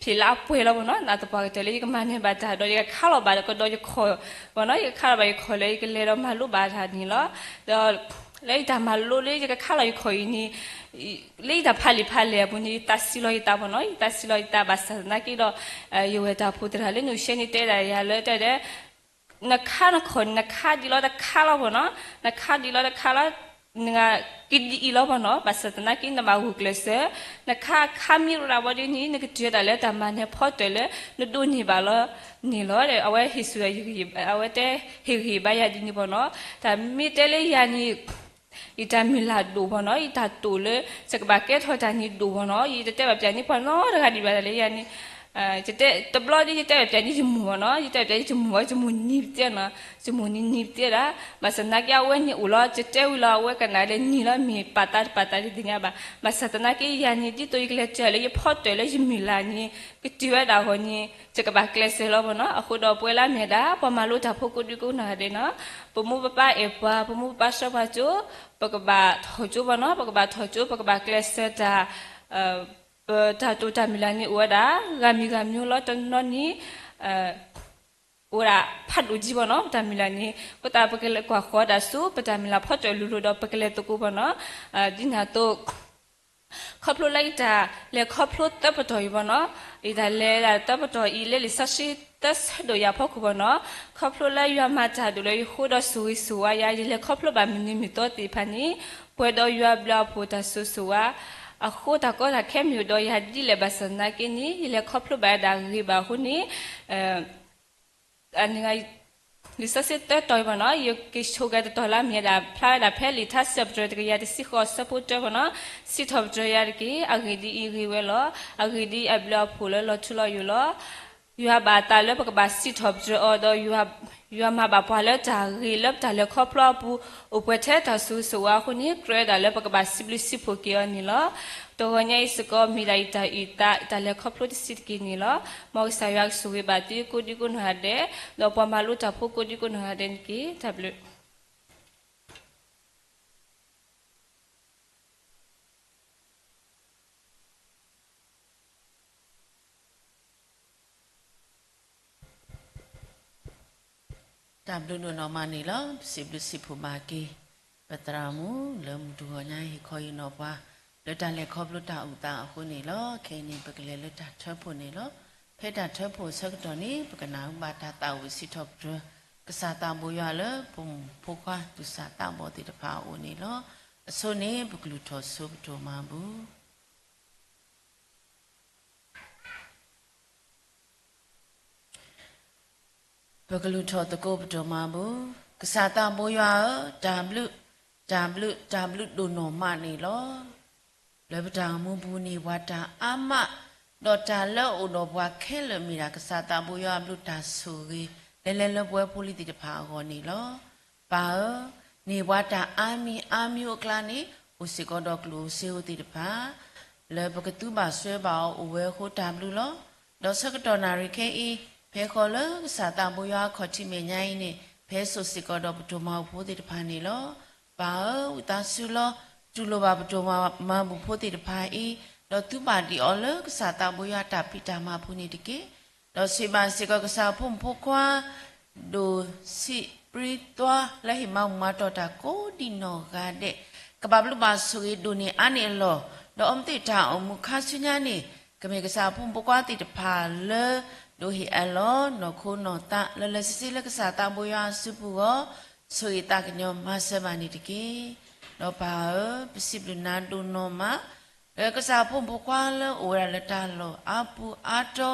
ဖံးလၢအပှဲၤလီၤမ့ၢ်နီၤ, နာ်သပှၢ်ကတၢၢ်လၢယကမၤနၢၤဘၣ်တၢ်ဒီး ယကခါလီၤဘၣ်ကဒီးယခီၣ်မ့ၢ်နီၤ, ယကခါလီၤဘၣ်ယခီၣ်လၢယကလဲၤဒီးမၤလိဘၣ်တၢ်န့ၣ်လီၤ, ဒီး လၢယတၢ်မၤလိလၢယကခါလီၤယခီၣ်အံၤန့ၣ် လၢယတၢ်ဖးလံာ်ဖးလဲၢ်အပူၤန့ၣ် ယသးစံးလီၤယသးမ့ၢ်နီၤ, ယသးစံးလီၤယသး ဘၣ်ဆၣ်သနာ်က့ဒီး ယဝဲၢ်တၢ်ဖိသရၣ်လၢနုာ်ရှဲန့ၣ်တဲဒၣ်ယၤလၢတဲဒၣ် နခါနခီၣ်န့ၣ် နခါဒ်လီၤတခါလီၤမ့ၢ်နီၤ, နခါဒ်လီၤတခါလီၤ, နကဒ်အံၤလီၤမ့ၢ်နီၤ, ဘၣ်ဆၣ်သနာ်က့ နဘၣ်ဂုာ်ကျဲးစၢး, နခါခါမ့ၢ်ရၤဘၣ်ဒ်န့ၣ် နကတုၤဝဲဒၣ်လၢတၢ်မၤနၢၤဖီတၢၣ်လၢ နဒိးန့ၢ်ဘၣ်လီၤန့ၣ်လီၤ. အဝဲဟ့ၣ်ဆူၣ်, အဝဲတဲဟ့ၣ်ဂံၢ်ဘါယၤဒ်န့ၣ်မ့ၢ်နီၤ, တၢ်မ့ၢ်တဲလၢယၤန့ၣ် ယတၢ်မုၢ်လၢ်ဒိၣ်မ့ၢ်နီၤ, ယတၢ်တိာ်လၢ ယကဘၣ်ကဲထီၣ်တၢ်န့ၣ်ဒိၣ်မ့ၢ်နီၤ, ယတတဲဘၣ်ပျးန့ၢ်ပှၤနီတဂၤဒံးဘၣ်လၢယၤန့ၣ် တဘျီဒ်ယတဲဘၣ်ပျးန့ၢ်ယမိၢ်မ့ၢ်နီၤ, ယတဲဘၣ်ပျးန့ၢ်ယမိၢ်ဝဲ ယမိၢ်နံၤပသ့နီၤ, ယမိၢ်နံၤနံၤပသ့ဒၣ်, ဘၣ်ဆၣ်သနာ်က့ အဝဲန့ၣ်အိၣ်လီၤ ယတဲဝံၤလီၤ အဝဲကနၣ်လၢနံၤလီၤ မ့ၢ်ပာ်သးတပာ်သးဒ်သိးညါဘၣ်, ဘၣ်ဆၣ်သနာ်က့ယၤန့ၣ် ဒ်သိးယကလဲၤတုၤလၢယဖီတၢၣ်လၢယမုၢ်လၢ်န့ၣ် ကတုၤဝဲဒၣ်အဂီၢ်န့ၣ် ယကဘၣ်ကျဲးစၢးလီၤမ့ၢ်နီၤ, အဃိဒီးပဝဲလၢအမ့ၢ်ဒၣ် ပှၤမၤလိတၢ်ဖိကိးဒံကိးနီၢ်ဂၤဒဲးနီၤ, ပမိၢ်ပပၢ်အဲၣ်ပှၤ ပမိၢ်ပပၢ်ဆှၢပှၤကၠိ ပကဘၣ်ထီၣ်ကၠိမ့ၢ်နီၤ, ပကဘၣ်ထီၣ်ကၠိ ပကဘၣ်ကျဲးစၢးတၢ် ပတၢ်တိာ်တၢ်မုၢ်လၢ်န့ၣ် အိၣ်ဝဲဒၣ် ဂၤမံၤဂၤမံၤလီၤ တနီၤန့ၣ် အိၣ်ဝဲဒၣ်ဖးဒိၣ်ကံမ့ၢ်နီၤ, ပတၢ်မုၢ်လၢ်န့ၣ် ပတၢ်ပကလဲၤကွၢ်ဃီဒၣ်ဆူ ပတၢ်မုၢ်လၢ်ဖီတၢၣ်လိၤလိၤဒီး ပကလဲၤသကိးမ့ၢ်နီၤ, ဒ်န့ၣ်အသိး ခီဖျိလၢယတၢ်လဲၤခီဖျိသၢပတီၢ်အံၤမ့ၢ်နီၤ, ယတၢ်လဲၤဒၣ်သၢပတီၢ်အံၤ လၢလံာ်စီဆှံသၢဆၢဒိၣ်ယၤဖီခိၣ်မ့ၢ်နီၤ, ခီဖျိလၢယွၤမၤတၢ်ဒိၣ်လၢယဃိဒီးဆိၣ်ဂ့ၤဆိၣ်ဝါယၤ ယလဲၤခီဖျိဘၣ်မုၢ်နံၤမုၢ်သီသ့ၣ်တဖၣ်န့ၣ် ပှဲၤဒီးယွၤဘျုးအဖှိၣ်တၢ်ဆိၣ်ဂ့ၤဆိၣ်ဝါ အဃိတၢ်ကီတၢ်ခဲမ့ၢ်အိၣ်ဒီးယၤဒ်လဲၣ်ဘၣ်ဆၣ်သနာ်က့န့ၣ် ယလဲၤခီဖျိဘၣ်ဝဲဒၣ်ဂ့ၤဘၣ်အဃိန့ၣ် လံာ်စီဆှံသၢတီၤအံၤမ့ၢ်နီၤ, ယကဆိးက့ၤတတီၤလၢအမ့ၢ်ဝဲဒၣ် ဖျါဝဲဒၣ်ဖဲလံာ်ထါစံးထီၣ်ပတြၢၤတကယၤတဆံဃိးအဆၢဖိတၢမ့ၢ်နီၤ, စံးထီၣ်ပတြၢၤယၤတက့ၢ်, အဂ့ၢ်ဒ်အံၤဂ့ၤဝဲလီၤ, အဂ့ၢ်ဒ်အံၤအဘျုးအဖှိၣ်လၢလီၤထူလီၤယိာ်လီၤ. ယွၤဘၣ်အသးလၢပကဘၣ်စံးထီၣ်ပတြၢၤအီၤဒီး ယွၤမၤဘၣ်ပှၤလၢတၢ်ဂ့ၤလၢပတၢ်လဲၤခီဖျိအပူၤ အိၣ်ပှဲၤထဲတၢ်ဆိၣ်ဂ့ၤဆိၣ်ဝါအဃိန့ၣ် ကြၢးဝဲဒၣ်လၢပကဘၣ်စံးဘျုးစံးဖှိၣ်က့ၤအီၤန့ၣ်လီၤ. တဂီၤညါအံၤစ့ၢ်ကီး မ့ၢ်ဒၣ်ယတၢ်အုၣ်သး ယတၢ်လဲၤခီဖျိတဆံးတက့ၢ်န့ၣ်လီၤ. မ်ကစၢ်ယွၤကဆိၣ်ဂ့ၤဘၣ်သုကိးဒံကိးနီၢ်ဂၤဒဲး, ဒီးပှၤမၤလိတၢ်ဖိကိးဒံကိးနီၢ်ဂၤဒဲးန့ၣ်တက့ၢ်. တၢ်ဘျုး တၢ်ဘျုးဒိၣ်နီၢ်မးန့ၣ်လီၤ. ပစံးဘျုးစံးဖှိၣ်ဘၣ်က့ၤ ပသရၣ်မုၣ်လၢမုၢ်တဂီၤညါ ဟ့ၣ်ခီဟ့ၣ်နီၤပှၤ လၢတၢ်လဲၤခီဖျိတၢ်အုၣ်သးအဃိန့ၣ်လီၤ. ခဲအံၤန့ၣ် ပကလဲၤလၢတၢ်ထၢဖှိၣ်န့ၣ်လီၤ. ဖဲတၢ်ထၢဖှိၣ်အဆၢကတီၢ်န့ၣ် ပကနၣ်ဘၣ်တၢ်သးဝံၣ်စံးထီၣ်ပတြၢၤ ကစၢ်သးဘိယွၤလၢ ပဖိခွါသူၣ်စၢ်သးဘီၣ်သ့ၣ်တဖၣ်အအိၣ်န့ၣ်လီၤ. အဆိန့ၣ် ပကလုၢ်ထီၣ်ဆိပဒိၣ်မၤဘူၣ် ပကလုၢ်ထီၣ်သကိးပဒိၣ်မၤဘူၣ်. ကစၢ်သးဘိယွၤဧၢ, တၢ်ဘျုး, တၢ်ဘျုး, တၢ်ဘျုးဒိၣ်နီၢ်မးန့ၣ်လီၤ. လၢပတၢ်အိၣ်မူပူၤန့ၣ် ပှၤတၢ်အါမး, ဒီးတၢ်လၢအအိၣ်ဒီးပှၤခဲလၢာ်မ့ၢ်ဒၣ် ကစၢ်သးဘိယွၤအဘျုးတၢ်ဆိၣ်ဂ့ၤ လဲၤလဲၤလၢပဝဲဖိလံၤသ့ၣ်တဖၣ်အဂီၢ်န့ၣ်လီၤ. ပၢ်ဧၢ, န့ၢ်ပှၤတၢ်အါမံၤအါမံၤအိၣ်အကျါန့ၣ် အိၣ်စ့ၢ်ကီးဒီးကျိၣ်ဧိၤစ့ဧိၤသ့ၣ်တဖၣ် လၢပကသူဘၣ်စွဲဘၣ်အီၤအိၣ်ဝဲအဃိတၢ်ဘျုးလီၤ. ဒီးဆၢကတီၢ်နၣ်ရံၣ်ခဲအံၤ, ဖဲဃီလၢကစၢ်သးဘိယွၤအခီၣ်ထံးမဲာ်ညါအံၤန့ၣ်, ဖဲစိာ်စ့ၢ်ကီးဒီးပတိၢ်မၤအုၣ်ဖိသ့ၣ်တဖၣ်န့ၣ်လီၤ. ပၢ်ဧၢ, ဝံသးစူၤလီၤ. တူၢ်လိာ်ဘၣ်ပတိၢ်မၤဘူၣ်ဖိသ့ၣ်တဖၣ်အံၤ, ဒီးသုဘၣ်ဒံးအီၤလၢကစၢ်သးဘိယွၤအတၢ်ဖံးတၢ်မၤအပူၤန့ၣ်တက့ၢ်. ဒီးဆိၣ်ဂ့ၤဘၣ်စ့ၢ်ကီးကစၢ်ဖိမုၣ်ဖိခွါ ဒိၣ်ဆံးပြံသွါလၢဟ့ၣ်မၤဘူၣ်မၤတီၢ်တၢ်ကိးဒံနီၢ်ဂၤဒဲး, ကဘၣ်ဘျုးဘၣ်ဆိၣ်ဂ့ၤဒိၣ်န့ၢ်အါန့ၢ်အလီၢ်, ဒီးအီၤမ့ၢ်သ့ၣ်တၢ်အိၣ်မူခါဆူညါန့ၣ်, ကမ့ၢ်ကစၢ်ဖိမုၣ်ဖိခွါသ့ၣ်တဖၣ်လၢ ဒိးဟ့ၣ်အလီၢ်နီၢ်ခိနီၢ်သး လၢလၢဆ့ဆ့လၢကစၢ်သးဘိယွၤအစုပူၤအဂီၢ်, ဆိၣ်ဂ့ၤသးကညီၤမၤစၢၤဘၣ်န့ၣ်တက့ၢ်. ဒီးပၢ်ဧၢ, ပစံးဘျုးနၤဒိၣ်နီၢ်မး လၢကစၢ်ဖိမုၣ်ဖိခွါလၢအိၣ်ဝဲဒၣ်လၢတၢ်လီၢ်အါပူၤအါတီၤ,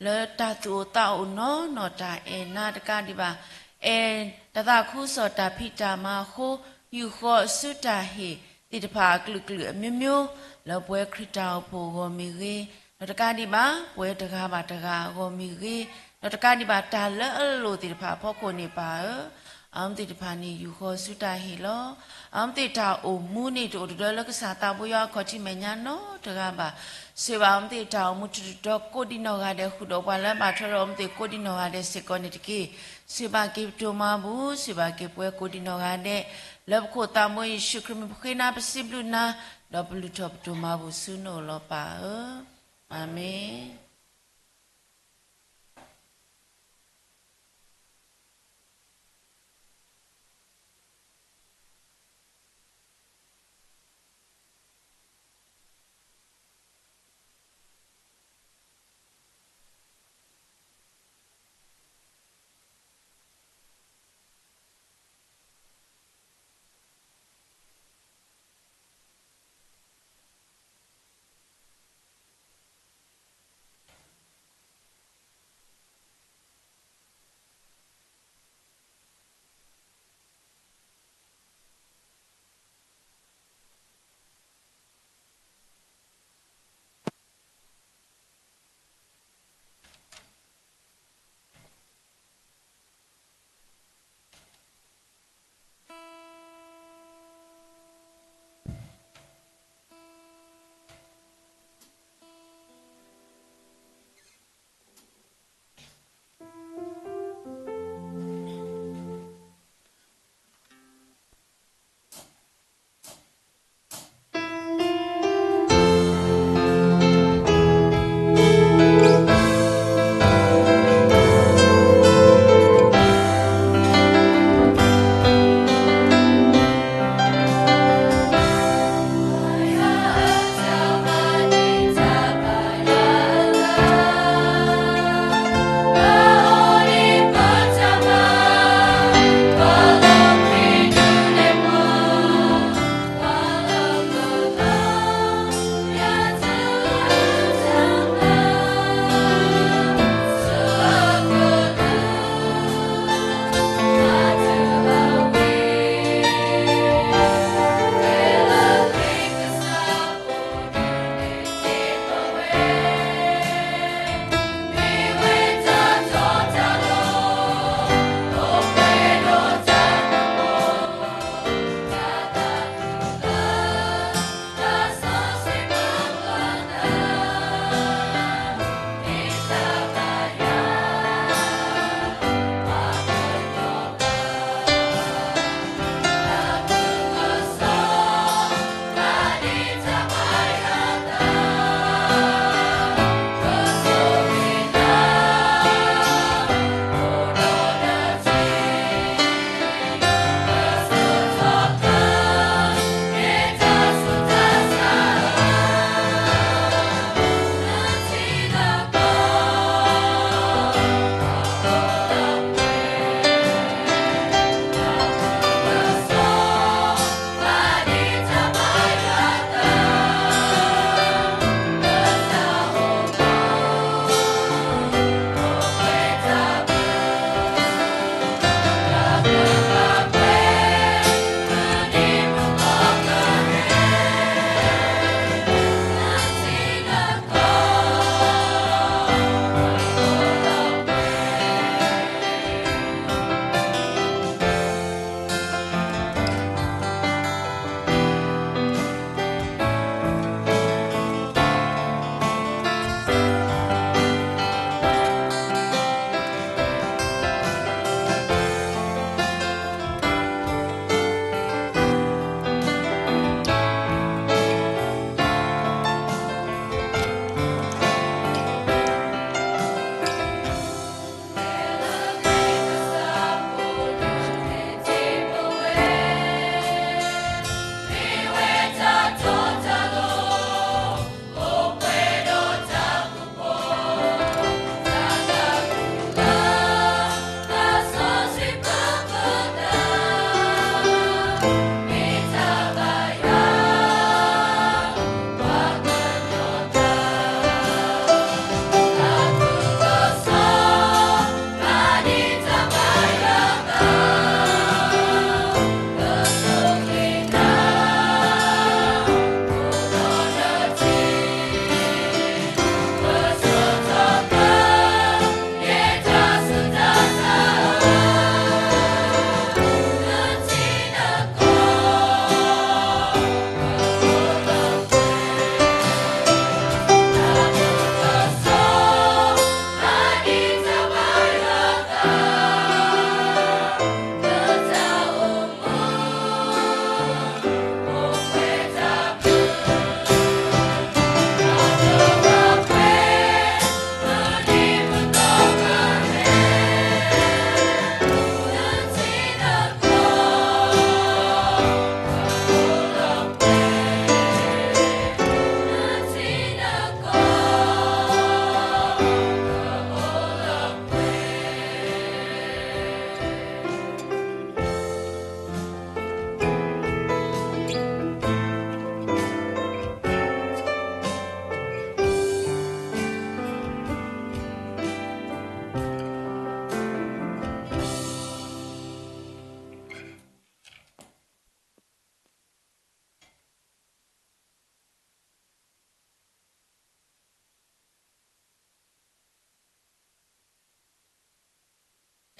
လၢတၢ်သူၣ်အိၣ်သးအိၣ်နီၢ်နီၢ်တၢ်အဲၣ်နၤတကးဒံးဘၣ်, အဲၣ်တၢ်သးခုကစီၣ်တၢ်ဖံးတၢ်မၤအဃိ, ယူာ်ဃီၤအစုတၢ်ဟ့ၣ်သ့ၣ်တဖၣ်အကလုာ်ကလုာ်အမျိုးမျိုး, လၢပဝဲခရံာ်တၢ်အိၣ်ဖှိၣ်အဂီၢ်မ့ၢ်ဂ့ၤ, ဒီးတကးဒံးဘၣ် ပဝဲတဂၤဘၣ်တဂၤအဂီၢ်မ့ၢ်ဂ့ၤ, ဒီးတကးဒံးဘၣ်တၢ်လၢအလိၣ်သ့ၣ်တဖၣ်အဖီခိၣ်န့ၣ်ပၢ်ဧၢ, အမ့ၢ်သ့ၣ်တဖၣ်န့ၣ် ယူာ်ဃီၤဆူတၢ်ဟ့ၣ်လီၤ. အမ့ၢ်သ့ၣ်တၢ်အိၣ်မူန့ၣ်တအိၣ်တဒၢလၢကစၢ်သးဘိယွၤအခီၣ်ထံးမဲာ်ညါနီတဂၤဘၣ်. ဆိၣ်ဂ့ၤဘၣ်အမ့ၢ်သ့ၣ်တၢ်အိၣ်မူတတီၤတီၤကိးဒံနီၢ်ဂၤဒဲး ဃုာ်ဒီးပှၤလၢဘၣ်ထွဲဒီးအမ့ၢ်သ့ၣ်ကိးဒံနီၢ်ဂၤဒဲးစ့ၢ်ကီးန့ၣ်တက့ၢ်. ဆိၣ်ဂ့ၤဘၣ်က့ၤပတိၢ်မၤဘူၣ်, ဆိၣ်ဂ့ၤဘၣ်က့ၤပဝဲကိးဒံနီၢ်ဂၤဒဲး, လၢပခိၣ်သးဘိယ့ၣ်ၡူးခရံာ်မံၤပဃ့နၤပစံးဘျုးနၤ, ဒီးပလုၢ်ထီၣ်ပတိၢ်မၤဘူၣ်ဆူနအိၣ်လီၤပၢ်ဧၢ. အၤမ့ၣ်.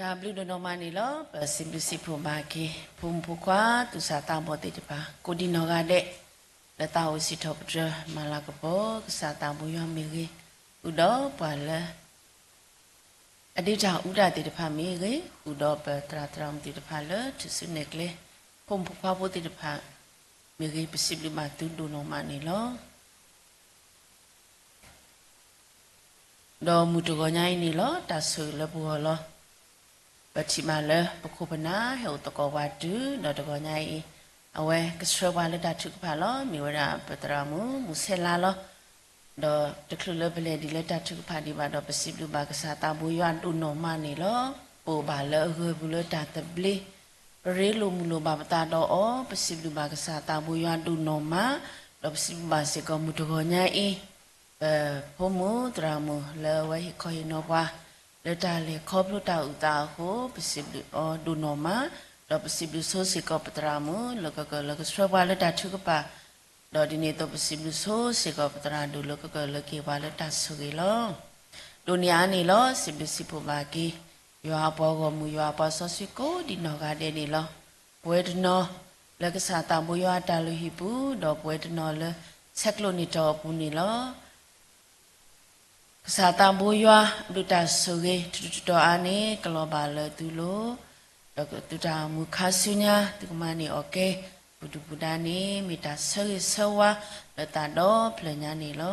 တၢ်ဘျုးဒိၣ်နီၢ်မးန့ၣ်လီၤ. ပစံးဘျုးစံးဖှိၣ်ဘၣ်က့ၤ ဖိမုၣ်ဖိခွါ သူၣ်စၢ်သးဘီၣ်သ့ၣ်တဖၣ် ကိးဒံနီၢ်ဂၤဒဲး လၢသးအိၣ်စံးထီၣ်ပတြၢၤ မၤလၤကပီၤ ကစၢ်သးဘိယွၤမ့ၢ်ဂ့ၤ, ဃုာ်ဒီးပှၤလၢ အဒ့တၢ်အူတၢ်သ့ၣ်တဖၣ်မ့ၢ်ဂ့ၤ, ဃုာ်ဒီးပသရၣ်သရၣ်မုၣ်သ့ၣ်တဖၣ်လၢထူၣ်စုနဲၣ်ကျဲ ဖိမုၣ်ဖိခွါဖိသ့ၣ်တဖၣ်မ့ၢ်ဂ့ၤ, ပစံးဘျုးဘၣ်သုဒိၣ်နီၢ်မးန့ၣ်လီၤ. ဒီးမုၢ်တဂီၤညါအံၤန့ၣ်လီၤ တၢ်ဆိၣ်ဂ့ၤလၢပဂီၢ်လီၤ. ပထံၣ်ဘၣ်လၢပခိၣ်ပနၢ်ဟဲအိၣ်သကိးပှၤတုၤ ဒီးတဂီၤညါအံၤ အဝဲကဆှၢပှၤလၢတၢ်ထုကဖၣ်လီၤ. မ့ၢ်ဝဲဒၣ်ပသရၣ်မုၣ် မုၢ်ဆဲလါလီၤ. ဒီးတချုးလၢပလဲၤဒံးလၢတၢ်ထုကဖၣ်ဒံးဘၣ်ဒီး ပစံးဘျုးဘၣ်ကစၢ်သးဘိယွၤဒိၣ်နီၢ်မးန့ၣ်လီၤ. ပအိၣ်ဘၣ်လၢအဂၢၤပူၤလၢတၢ်သဘျ့, ပရ့လိာ်မုာ်လိာ်ဘၣ်ပသးဒီးအီၤ, ပစံးဘျုးဘၣ်ကစၢ်သးဘိယွၤဒိၣ်နီၢ်မး, ဒီးပစံးဘျုးဘၣ်စ့ၢ်ကီးမုၢ်တဂီၤညါအံၤ ပဖိမုၣ်သရၣ်မုၣ်လၢအဝဲဟ့ၣ်ခီဟ့ၣ်နီၤပှၤ လၢတၢ်လဲၤခီဖျိတၢ်အုၣ်သးအဃိ ပစံးဘျုးအီၤဒိၣ်နီၢ်မး, ဒီးပစံးဘျုးဆိစ့ၢ်ကီးပသရၣ်မုၣ် လၢကကလၢကဆှၢပှၤလၢတၢ်ထုကဖၣ်, ဒီးဒ်န့ၣ်အသိးပစံးဘျုးဆိစ့ၢ်ကီးပသရၣ်ဒိၣ် လၢကကလၢက့ၤပှၤလၢတၢ်ဆိၣ်ဂ့ၤလီၤ. ဒိးန့ၢ်အါန့ၣ်လီၤ စံးဘျုးစံးဖှိၣ်ဘၣ်က့ၤ ယွၤအပှၤဂီၢ်မုၢ် ယွၤအပှၤစီဆှံကိးဒံနီၢ်ဂၤဒဲးန့ၣ်လီၤ. ပဝဲတနီၤ လၢကစၢ်သးဘိယွၤအတၢ်လုၢ်ဟံၣ်ပူၤ ဒီးပဝဲတနီၤလၢ ဆဲးကျိးန့ၢ်တီၢ်အပူၤန့ၣ်လီၤ. ကစၢ်သးဘိယွၤအဘျုးတၢ်ဆိၣ်ဂ့ၤ ထူးထူးတီၤတီၤအါန့ၣ် ကလီၤဘၣ်လၢသုလိၤ, ဒီးသုတၢ်အိၣ်မူခါဆူညါ သုကမၤန့ၢ်အီၣ်ကဲ ပူၤဒုၣ်ပူၤဒါန့ၣ် မ့ၢ်တၢ်ဆၢဂ့ၤဆၢဝါလၢသးဒီဖျၢၣ်ညါန့ၣ်လီၤ.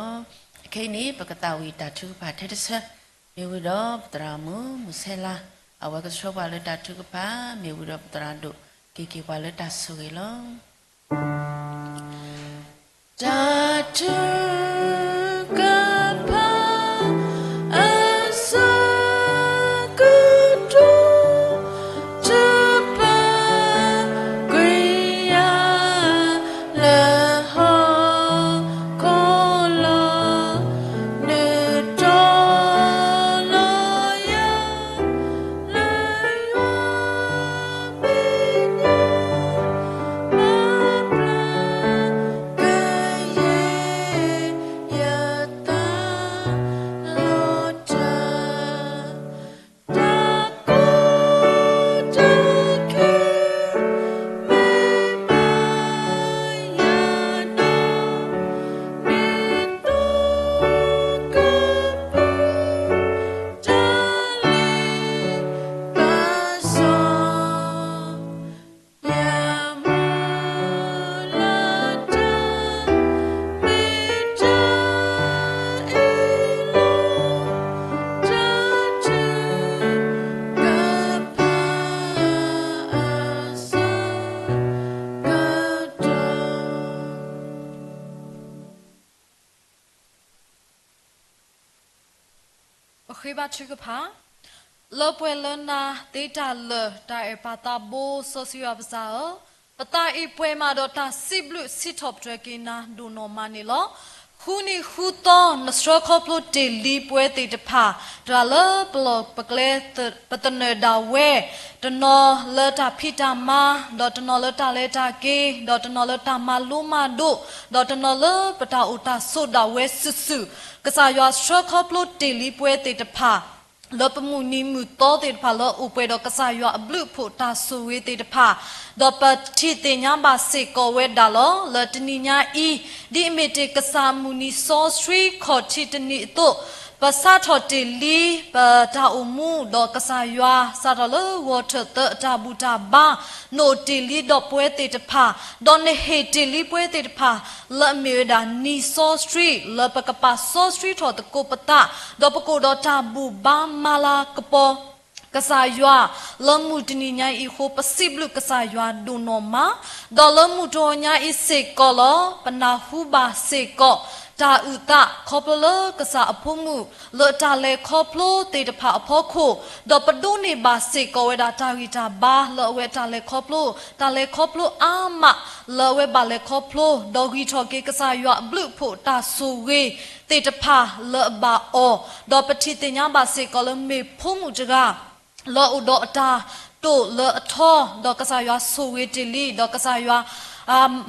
အခဲအံၤန့ၣ် ပကသးဝံၣ်တၢ်ထုကဖၣ်ထဲတဆၢ, မ့ၢ်ဝံၤဒီးပသရၣ်မုၣ် မုၢ်ဆဲလါ အဝဲကဆှၢပှၤလၢတၢ်ထုကဖၣ်, မ့ၢ်ဝံၤဒီးပသရၣ်ဒိၣ် က့ၤက့ၤပှၤလၢတၢ်ဆိၣ်ဂ့ၤလီၤ. တၢ်ထုကဖၣ် အဆၢကတီၢ် တပာ်ကွံာ်ယၤ လၢဟီၣ်ခိၣ်လီၤ, နတီၤလီၤယၤ လၢယွၤမဲာ်ညါ ပာ်ပျံၤကယဲၢ်ယသးလီၤတၢ်, တၢ်ကီတၢ်ခဲ မ့ၢ်ဘၣ်ယၤဒီး မ့ၢ်သိကပူၤ တၢ်လ့ပစီ ယမုၢ်လၢ်တၢ် မ့ၢ်တၢ်အ့ၣ်လိာ် တၢ်ထုကဖၣ်အဆၢကတီၢ် ပဃ့ဘါထုကဖၣ်, လၢပှဲၤလၢနၤသ့တၢ်လၢာ် တၢ်အဲၣ်ပၢ်သးဘိစီဆှံယွၤပစၢ်ဧၢ, ပသးအံၤပှဲၤမးဒီးတၢ်စံးဘျုးစံးထီၣ်ပတြၢၤက့ၤနၤဒိၣ်နီၢ်မးန့ၣ်လီၤ. ဃုနံၤဃုသီ နဆှၢခီဖျိတ့ၢ်လံပဝဲသ့ၣ်တဖၣ် တဂၤလၢပလီၢ်ပကျဲ ပသနၢၣ်ဒၣ်ဝဲ, တနီၤလၢတၢ်ဖံးတၢ်မၤ, ဒီးတနီၤလၢတၢ်လဲၤတၢ်က့ၤ, ဒီးတနီၤလၢတၢ်မၤလိမၤဒိး, ဒီးတနီၤလၢပတၢ်အိၣ်တၢ်ဆိးဒၣ်ဝဲစုာ်စုာ်, ကစၢ်ယွၤဆှၢခီဖျိတ့ၢ်လံပဝဲသ့ၣ်တဖၣ် လၢပမုၢ်နံၤမုၢ်သီသ့ၣ်တဖၣ်လၢအိၣ်ပှဲၤဒီးကစၢ်ယွၤအဘျုးအဖှိၣ်တၢ်ဆိၣ်ဂ့ၤသ့ၣ်တဖၣ်, ဒီးပထံၣ်သ့ၣ်ညါဘၣ်စ့ၢ်ကီးဝဲဒၣ်လီၤ. လၢတနံၤညါအံၤ ဒ်အမ့ၢ်တ့ၢ်ကစၢ်အမုၢ်နံၤစီဆှံခီၣ်ထံးတနံၤအသိး, ပစးထီၣ်တ့ၢ်လံ ပတၢ်အိၣ်မူ ဒီးကစၢ်ယွၤ စးထီၣ်လၢဂီၤထၢၣ်သၢအတၢ်ဘူၣ်တၢ်ဘါ, နအိၣ်တ့ၢ်လံဒီးပဝဲသ့ၣ်တဖၣ်, ဒီးနဟ့ၣ်တ့ၢ်လံပဝဲသ့ၣ်တဖၣ် လၢအမ့ၢ်ဝဲဒၣ်နံၤစီဆှံ လၢပကပာ်စီဆှံထီၣ်သကိးပသး, ဒီးပကအိၣ်ဒီးတၢ်ဘူၣ်ဘါမၤလၤကပီၤ ကစၢ်ယွၤ လၢမုၢ်တနံၤညါအံၤအဃိ ပစံးဘျုးကစၢ်ယွၤဒိၣ်နီၢ်မး, ဒီးလၢမုၢ်တနံၤညါအံၤစ့ၢ်ကီးလီၤ. ပနၢ်ဟူဘၣ်စ့ၢ်ကီး တၢ်အုၣ်သးခီဖျိလၢကစၢ်အဖိမုၣ် လၢတၢ်လဲၤခီဖျိသ့ၣ်တဖၣ်အဖီခိၣ်, ဒီးပဒိးန့ၢ်ဘၣ်စ့ၢ်ကီးဝဲဒၣ်တၢ်ဂံၢ်တၢ်ဘါလၢအဝဲတၢ်လဲၤခီဖျိ, တၢ်လဲၤခီဖျိအါမးလၢအဝဲဘၣ်လဲၤခီဖျိ, ဒီးဂံၢ်ထီၣ်က့ၤကစၢ်ယွၤအဘျုးအဖှိၣ်တၢ်ဆိၣ်ဂ့ၤသ့ၣ်တဖၣ်လၢအဘၣ်အီၤ, ဒီးပထံၣ်သ့ၣ်ညါဘၣ်စ့ၢ်ကီးလၢမ့ၢ်ဖိမုၣ်တဂၤ လၢအအိၣ်ဒီးအတၢ် ဒိၣ်လၢအထီ, ဒီးကစၢ်ယွၤဆိၣ်ဂ့ၤတ့ၢ်လံ, ဒီးကစၢ်ယွၤ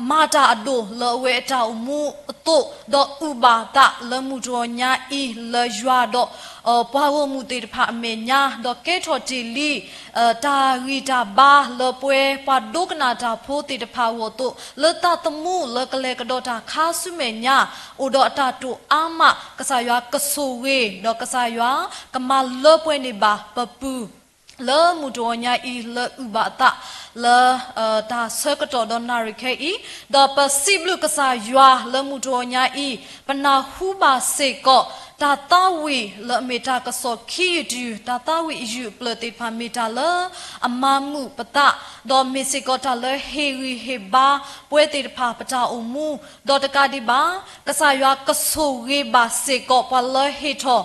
မၤတၢ်အဒိၣ်လၢအဝဲအတၢ်အိၣ်မူအသိး, ဒီးအုၣ်ဘၣ်သးလၢမုၢ်တြီၤညါအံၤ လၢယွၤဒီး ပှၤဂီၢ်မုၢ်သ့ၣ်တဖၣ်အမဲာ်ညါ, ဒီးကဲထီၣ်တ့ၢ်လံ တၢ်ဂံၢ်တၢ်ဘါလၢပဝဲပှၤဒိကနၣ်တၢ်ဖိသ့ၣ်တဖၣ်အဂီၢ်အသိး, လၢသးသမူလၢကလဲၤကဒီးတၢ်ခါဆူမဲာ်ညါ အိၣ်ဒီးအတၢ်တိာ်အါမး, ကစၢ်ယွၤကဆိၣ်ဂ့ၤ, ဒီးကစၢ်ယွၤကမၤလၢပှဲၤန့ၢ်ဘၣ်ပပုၢ် လၢမုၢ်တြီၤညါအံၤ လၢအုၣ်ဘၣ်သးလၢ တၢ်ဆၢကတီၢ်ဒီးနၣ်ရံၣ်ခဲအံၤ, ဒီးပစံးဘျုးကစၢ်ယွၤလၢမုၢ်တြီၤညါအံၤ ပနၢ်ဟူဘၣ်စ့ၢ်ကီး တၢ်သးဝံၣ်လၢအမ့ၢ်တၢ်ကစီၣ်ခံယုၢ်တယုၢ်, တၢ်သးဝံၣ်အယုၢ်အပျၢၢ်သ့ၣ်တဖၣ်မ့ၢ်တၢ်လၢအမၤမုာ်ပသး, ဒီးမ့ၢ်စ့ၢ်ကီးတၢ်လၢဟ့ၣ်ဂံၢ်ဟ့ၣ်ဘါပဝဲသ့ၣ်တဖၣ်ပတၢ်အိၣ်မူ, ဒီးတကးဒံးဘၣ် ကစၢ်ယွၤကဆိၣ်ဂ့ၤဘၣ်စ့ၢ်ကီးပှၤလၢဟ့ၣ်ထီၣ်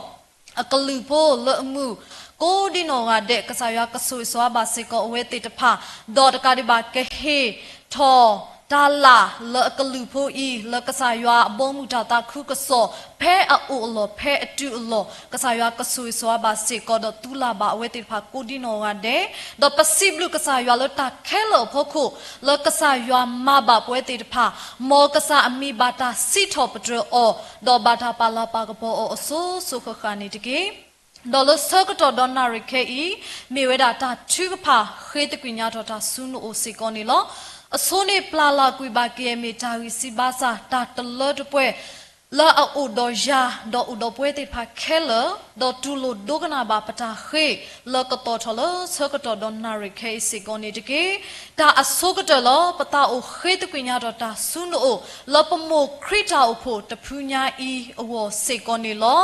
အကလုၢ်ဖိလၢအမုာ် ကိးဒံနီၢ်ဂၤဒဲး, ကစၢ်ယွၤကဆိၣ်ဂ့ၤဆိၣ်ဝါဘၣ်စ့ၢ်ကီးအဝဲသ့ၣ်တဖၣ်, ဒီးတကးဒံးဘၣ် ကဟ့ၣ်ထီၣ်တၢ်လၢ်လၢအကလုၢ်ဖိအံၤ လၢကစၢ်ယွၤအဘီအမုၢ်တၢ်သးခုကစီၣ် ဖဲအအိၣ်အလီၢ် ဖဲအတုၤအလီၢ်, ကစၢ်ယွၤကဆိၣ်ဂ့ၤဆိၣ်ဝါဘၣ်စ့ၢ်ကီး ဒီးသူလၢ်ဘၣ်အဝဲသ့ၣ်တဖၣ်ကိးဒံနီၢ်ဂၤဒဲး, ဒီးပစံးဘျုးကစၢ်ယွၤလၢတၢ်ခဲလၢာ်အဖီခိၣ် လၢကစၢ်ယွၤမၤဘၣ်ပဝဲသ့ၣ်တဖၣ်, မ်ကစၢ်အမံၤဘၣ်တၢ်စံးထီၣ်ပတြၢၤအီၤ, ဒီးဘၣ်တၢ်ပာ်လၤပာ်ကပီၤအီၤအစိၤစိၤဃၣ်ဃၣ်န့ၣ်တက့ၢ်. ဒီးလၢဆၢကတီၢ်ဒီးနၣ်ရံၣ်ခဲအံၤ မ့ၢ်ဝဲဒၣ်တၢ်ထုကဖၣ်ဃ့သကွံာ်ညါထီၣ်တၢ်ဆူနအိၣ်စ့ၢ်ကီးန့ၣ်လီၤ. အဆိန့ၣ်ပျၢ်လၢ်ကွံာ်ဘၣ်က့ၤအမ့ၢ်တၢ်ဂံၢ်စၢ်ဘါစၢ် တၢ်တလၢတပှဲၤ လၢအအိၣ်ဒီးယၤ ဒီးအိၣ်ဒီးပဝဲသ့ၣ်တဖၣ်ခဲလၢာ်, ဒီးတူၢ်လိာ်ဒိကနၣ်ဘၣ်ပတၢ်ဃ့ လၢကသီၣ်ထီၣ်လၢဆၢကတီၢ်ဒီးနၣ်ရံၣ်ခဲအံၤစ့ၢ်ကီးန့ၣ်တက့ၢ်. တၢ်အဆိကတၢၢ်လၢ ပသးအိၣ်ဃ့သကွံာ်ညါထီၣ်တၢ်ဆူနအိၣ် လၢပမိၢ်ခရံာ်တၢ်အိၣ်ဖှိၣ်တဖုညါအံၤအဂီၢ်စ့ၢ်ကီးန့ၣ်လီၤ.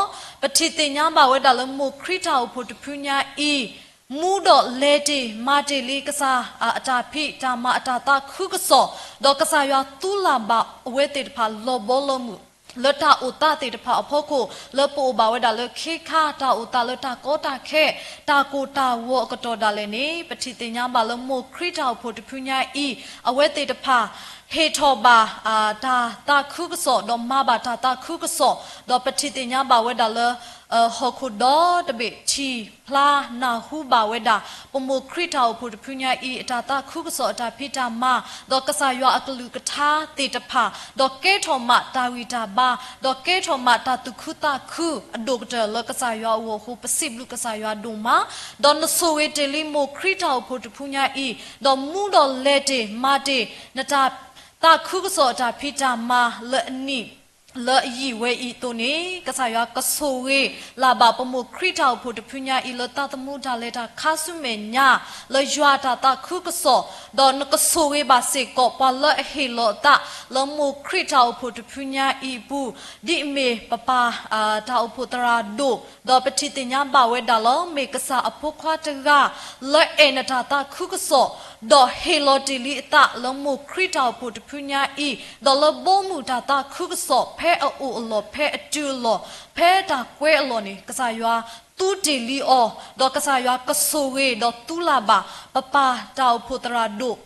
ပထံၣ်သ့ၣ်ညါဘၣ်ဝဲဒၣ်လၢမိၢ်ခရံာ်တၢ်အိၣ်ဖှိၣ်တဖုညါအံၤ မူဒီးလဲၤတ့ၢ်မၤတ့ၢ်လံကစၢ်အတၢ်ဖံးတၢ်မၤအတၢ်သးခုကစီၣ်, ဒီးကစၢ်ယွၤသူလၢ်ဘၣ်အဝဲသ့ၣ်တဖၣ်လီၤဘီလီၤမုၢ် လၢတၢ်အိၣ်သးသ့ၣ်တဖၣ်အဖီခိၣ် လၢပအိၣ်ဘၣ်ဝဲဒၣ်လၢခ့ခါ တၢ်အိၣ်သးလၢတၢ်ကီတၢ်ခဲ တၢ်ကိၢ်တၢ်ဂီၤအကတီၢ်ဒၣ်လဲာ်န့ၣ် ပထံၣ်သ့ၣ်ညါဘၣ်လၢမိၢ်ခရံာ်တၢ်အိၣ်ဖှိၣ်တဖုညါအံၤ အဝဲသ့ၣ်တဖၣ် ဟ့ၣ်ထီၣ်ဘၣ် တၢ်သးခုကစီၣ် ဒီးမၤဘၣ်တၢ်သးခုကစီၣ်, ဒီးပထံၣ်သ့ၣ်ညါဘၣ်ဝဲဒၣ်လၢ ဟီၣ်ခိၣ်ဒီတဘ့ၣ်ထံၣ်ဖျါနၢ်ဟူဘၣ်ဝဲဒၣ် ပမိၢ်ခရံာ်တၢ်အိၣ်ဖှိၣ်တဖုညါအံၤ အတၢ်သးခုကစီၣ်အတၢ်ဖံးတၢ်မၤ ဒီးကစၢ်ယွၤအကလုၢ်ကထါသ့ၣ်တဖၣ်, ဒီးကဲထီၣ်မးတၢ်ဂံၢ်တၢ်ဘါ, ဒီးကဲထီၣ်မးတၢ်သူၣ်ခုသးခုအဒိၣ်ကတၢၢ်လၢကစၢ်ယွၤအဂီၢ်အဃိ ပစံးဘျုးကစၢ်ယွၤဒိၣ်မး, ဒီးနဆိၣ်ဂ့ၤတ့ၢ်လံမိၢ်ခရံာ်တၢ်အိၣ်ဖှိၣ်တဖုညါအံၤ, ဒီးမူဒီးလဲၤတ့ၢ်မၤတ့ၢ် နတၢ်သးခုကစီၣ်အတၢ်ဖံးတၢ်မၤလၢအနံၣ် လၢအယံာ်ဝဲအံၤအသိးန့ၣ် ကစၢ်ယွၤကဆိၣ်ဂ့ၤလၢ်ဘၣ်ပမိၢ်ခရံာ်တၢ်အိၣ်ဖှိၣ်တဖုညါအံၤ လၢသးသမူတၢ်လဲၤတၢ်ခါဆူမဲာ်ညါ လၢယွၤအတၢ်သးခုကစီၣ်, ဒီးနကဆိၣ်ဂ့ၤဘၣ်စ့ၢ်ကီး ပှၤလၢအဟ့ၣ်လီၤအသး လၢမိၢ်ခရံာ်တၢ်အိၣ်ဖှိၣ်တဖုညါအံၤအပူၤ, ဒ်အမ့ၢ်ပပၢ် တၢ်အိၣ်ဖှိၣ်သရၣ်ဒိၣ်, ဒီးပထံၣ်သ့ၣ်ညါဘၣ်ဝဲဒၣ်လၢ မ့ၢ်ကစၢ်အဖိခွါတဂၤ လၢအဲၣ်နတၢ်သးခုကစီၣ်, ဒီးဟ့ၣ်လီၤတ့ၢ်လံအသး လၢမိၢ်ခရံာ်တၢ်အိၣ်ဖှိၣ်တဖုညါအံၤ, ဒီးလၢဘီမုၢ်တၢ်သးခုကစီၣ် ဖဲအအိၣ်အလီၢ် ဖဲအတုၤအလီၢ် ဖဲတၢ်ကွဲးအလီၢ်န့ၣ် ကစၢ်ယွၤသူတ့ၢ်လံအီၤ, ဒီးကစၢ်ယွၤကဆိၣ်ဂ့ၤဒီးသူလၢ်ဘၣ် ပပၢ်တၢ်အိၣ်ဖှိၣ်သရၣ်ဒိၣ်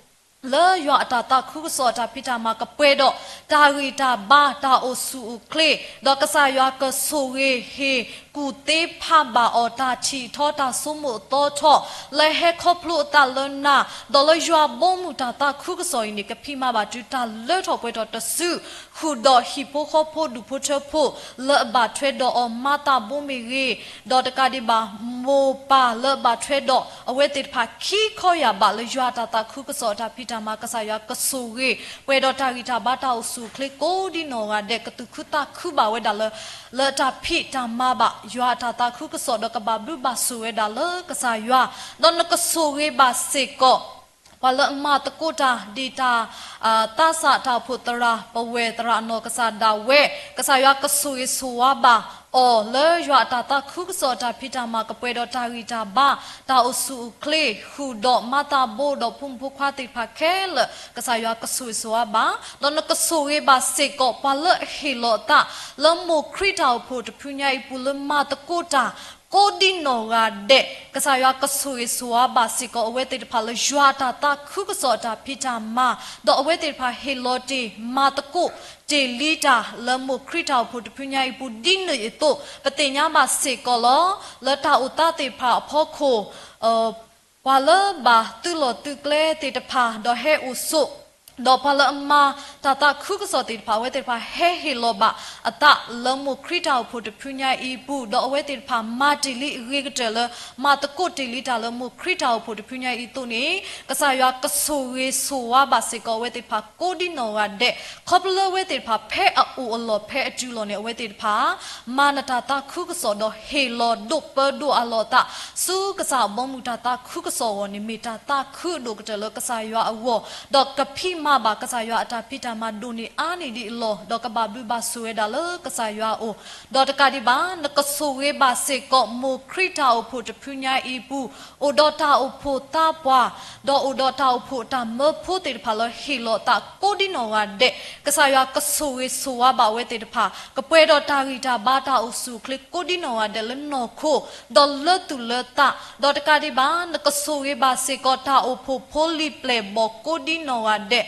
လၢယွၤအတၢ်သးခုကစီၣ်အတၢ်ဖံးတၢ်မၤကပှဲၤဒီး တၢ်ဂံၢ်တၢ်ဘါတၢ်အိၣ်ဆူၣ်အိၣ်ချ့, ဒီးကစၢ်ယွၤကဆိၣ်ဂ့ၤဟ့ၣ်ကူၣ်သ့ဖးဘၣ်အီၤ တၢ်ထံၣ်ထီတၢ်ဆိကမိၣ်အသီထီၣ် လၢဟဲခီဖျိအသးလၢနၤ, ဒီးလၢယွၤဘီမုၢ်တၢ်သးခုကစီၣ်အံၤန့ၣ် ကဖံးမၤဘၣ်တုၤတၢ်လၢထီၣ်ပှဲၤထီၣ်တစု, ဃုာ်ဒီးဟံၣ်ဖိဃီဖိဒူၣ်ဖိထၢဖိ လၢအဘၣ်ထွဲဒီးအီၤ မၤသးဘိမ့ၢ်ဂ့ၤ, ဒီးတကးဒံးဘၣ် မိၢ်ပၢ်လၢအဘၣ်ထွဲဒီး အဝဲသ့ၣ်တဖၣ်ခံခီယာ်ဘး လၢယွၤအတၢ်သးခုကစီၣ်အတၢ်ဖံးတၢ်မၤ ကစၢ်ယွၤကဆိၣ်ဂ့ၤ ပှဲၤဒီးတၢ်ဂံၢ်တၢ်ဘါတၢ်အိၣ်ဆူၣ်အိၣ်ချ့ကိးဒ်နီၢ်ဂၤဒဲး ကသူၣ်ခုသးခုဘၣ်ဝဲဒၣ်လၢ လၢတၢ်ဖံးတၢ်မၤဘၣ် ယွၤအတၢ်သးခုကစီၣ် ဒီးကဘၣ်ဘျုးဘၣ်ဆိၣ်ဝဲဒၣ်လၢကစၢ်ယွၤ, ဒီးနကဆိၣ်ဂ့ၤဘၣ်စ့ၢ်ကီး ပှၤလၢအမၤသကိးတၢ် ဒ်တၢ် သးစၢ်တၢ်အိၣ်ဖှိၣ်သရၣ် ပဝဲၢ်သရၣ်နီၢ်ကစၢ်ဒၣ်ဝဲ, ကစၢ်ယွၤကဆိၣ်ဂ့ၤဆိၣ်ဝါဘၣ်အီၤ လၢယွၤအတၢ်သးခုကစီၣ်အတၢ်ဖံးတၢ်မၤကပှဲၤဒီးတၢ်ဂံၢ်တၢ်ဘါ တၢ်အိၣ်ဆူၣ်အိၣ်ချ့ ဃုာ်ဒီးမၤသးဘိဒီးဖိမုၣ်ဖိခွါသ့ၣ်တဖၣ်ခဲလၢာ် ကစၢ်ယွၤကဆိၣ်ဂ့ၤဆိၣ်ဝါဘၣ်, ဒီးနကဆိၣ်ဂ့ၤဘၣ်စ့ၢ်ကီး ပှၤလၢအဟ့ၣ်လီၤအသး လၢမိၢ်ခရံာ်တၢ်အိၣ်ဖှိၣ်တဖုညါအံၤအပူၤ လၢမၤသကိးတၢ် ကိးဒ်နီၢ်ဂၤဒဲး, ကစၢ်ယွၤကဆိၣ်ဂ့ၤဆိၣ်ဝါဘၣ်စ့ၢ်ကီး အဝဲသ့ၣ်တဖၣ်လၢယွၤအတၢ်သးခုကစီၣ်အတၢ်ဖံးတၢ်မၤ, ဒီးအဝဲသ့ၣ်တဖၣ်ဟ့ၣ်လီၤတ့ၢ်မၤသကိးတ့ၢ်လံတၢ် လၢမိၢ်ခရံ်တၢ်အိၣ်ဖှိၣ်တဖုညါအံၤအပူၤ ဒ်န့ၣ်အသိး ပသ့ၣ်ညါဘၣ်စ့ၢ်ကီးလီၤ. လၢတၢ်အိၣ်သးသ့ၣ်တဖၣ်အဖီခိၣ် ပှၤလၢဘၣ်သုးလီၢ်သုးကျဲသ့ၣ်တဖၣ် ဒီးဟဲအိၣ်ဆိး, ဒီးပှၤလၢအမၤတၢ်သးခုကစီၣ်သ့ၣ်တဖၣ် အဝဲသ့ၣ်တဖၣ်ဟဲဟ့ၣ်လီၤဘၣ်အသးလၢမိၢ်ခရံာ်တၢ်အိၣ်ဖှိၣ်တဖုညါအံၤအပူၤ, ဒီးအဝဲသ့ၣ်တဖၣ်မၤတ့ၢ်လံအဂ့ၤကတၢၢ်လၢ မၤသကိးတ့ၢ်လံတၢ်လၢမိၢ်ခရံာ်တၢ်အိၣ်ဖှိၣ်တဖုညါအံၤအသိးန့ၣ်, ကစၢ်ယွၤကဆိၣ်ဂ့ၤဆိၣ်ဝါဘၣ်စ့ၢ်ကီးအဝဲသ့ၣ်တဖၣ်ကိးဒ်နီၢ်ဂၤဒဲး, ခီဖျိလၢအဝဲသ့ၣ်တဖၣ်ဖဲအအိၣ်အလီၢ်ဖဲအတုၤလီၤန့ၣ် အဝဲသ့ၣ်တဖၣ် မၤနတၢ်သးခုကစီၣ်ဒီးဟ့ၣ်လီၤဒိးပၢဒိးအလီၢ်အသး ဆူကစၢ်အဘီအမုၢ်တၢ်သးခုကစီၣ်အဂီၢ်န့ၣ် မ့ၢ်တၢ်သးခုအဒိၣ်ကတၢၢ်လၢကစၢ်ယွၤအဂီၢ်, ဒီးကဖံးမၤဘၣ်ကစၢ်ယွၤအတၢ်ဖံးတၢ်မၤဒိၣ်န့ၢ်အါန့ၢ်ဒံးအလီၢ်, ဒီးကဘၣ်ဘျုးဘၣ်ဆိၣ်ဝဲဒၣ်လၢကစၢ်ယွၤအအိၣ်, ဒီးတကးဒံးဘၣ် နကဆိၣ်ဂ့ၤဘၣ်စ့ၢ်ကီးမိၢ်ခရံာ်တၢ်အိၣ်ဖှိၣ်တဖုညါအံၤအပူၤ, အိၣ်ဒီးတၢ်အိၣ်ဖှိၣ်သးပှၢ်, ဒီးအိၣ်ဒီးတၢ်အိၣ်ဖှိၣ်တၢ်မၢဖိသ့ၣ်တဖၣ်လၢဟ့ၣ်လီၤအသးကိးဒ်နီၢ်ဂၤဒဲး, ကစၢ်ယွၤကဆိၣ်ဂ့ၤဆိၣ်ဝါဘၣ်အဝဲသ့ၣ်တဖၣ်, ကပှဲၤဒီးတၢ်ဂံၢ်တၢ်ဘါတၢ်အိၣ်ဆူၣ်အိၣ်ချ့ကိးဒ်နီၢ်ဂၤဒဲးလၢနီၢ်ခိ, ဒီးလၢသူၣ်လၢသး, ဒီးတကးဒံးဘၣ် နကဆိၣ်ဂ့ၤဘၣ်စ့ၢ်ကီးတၢ်အိၣ်ဖှိၣ်ဖိလံၤပျဲၢ်ဘီၣ်ကိးဒ်နီၢ်ဂၤဒဲး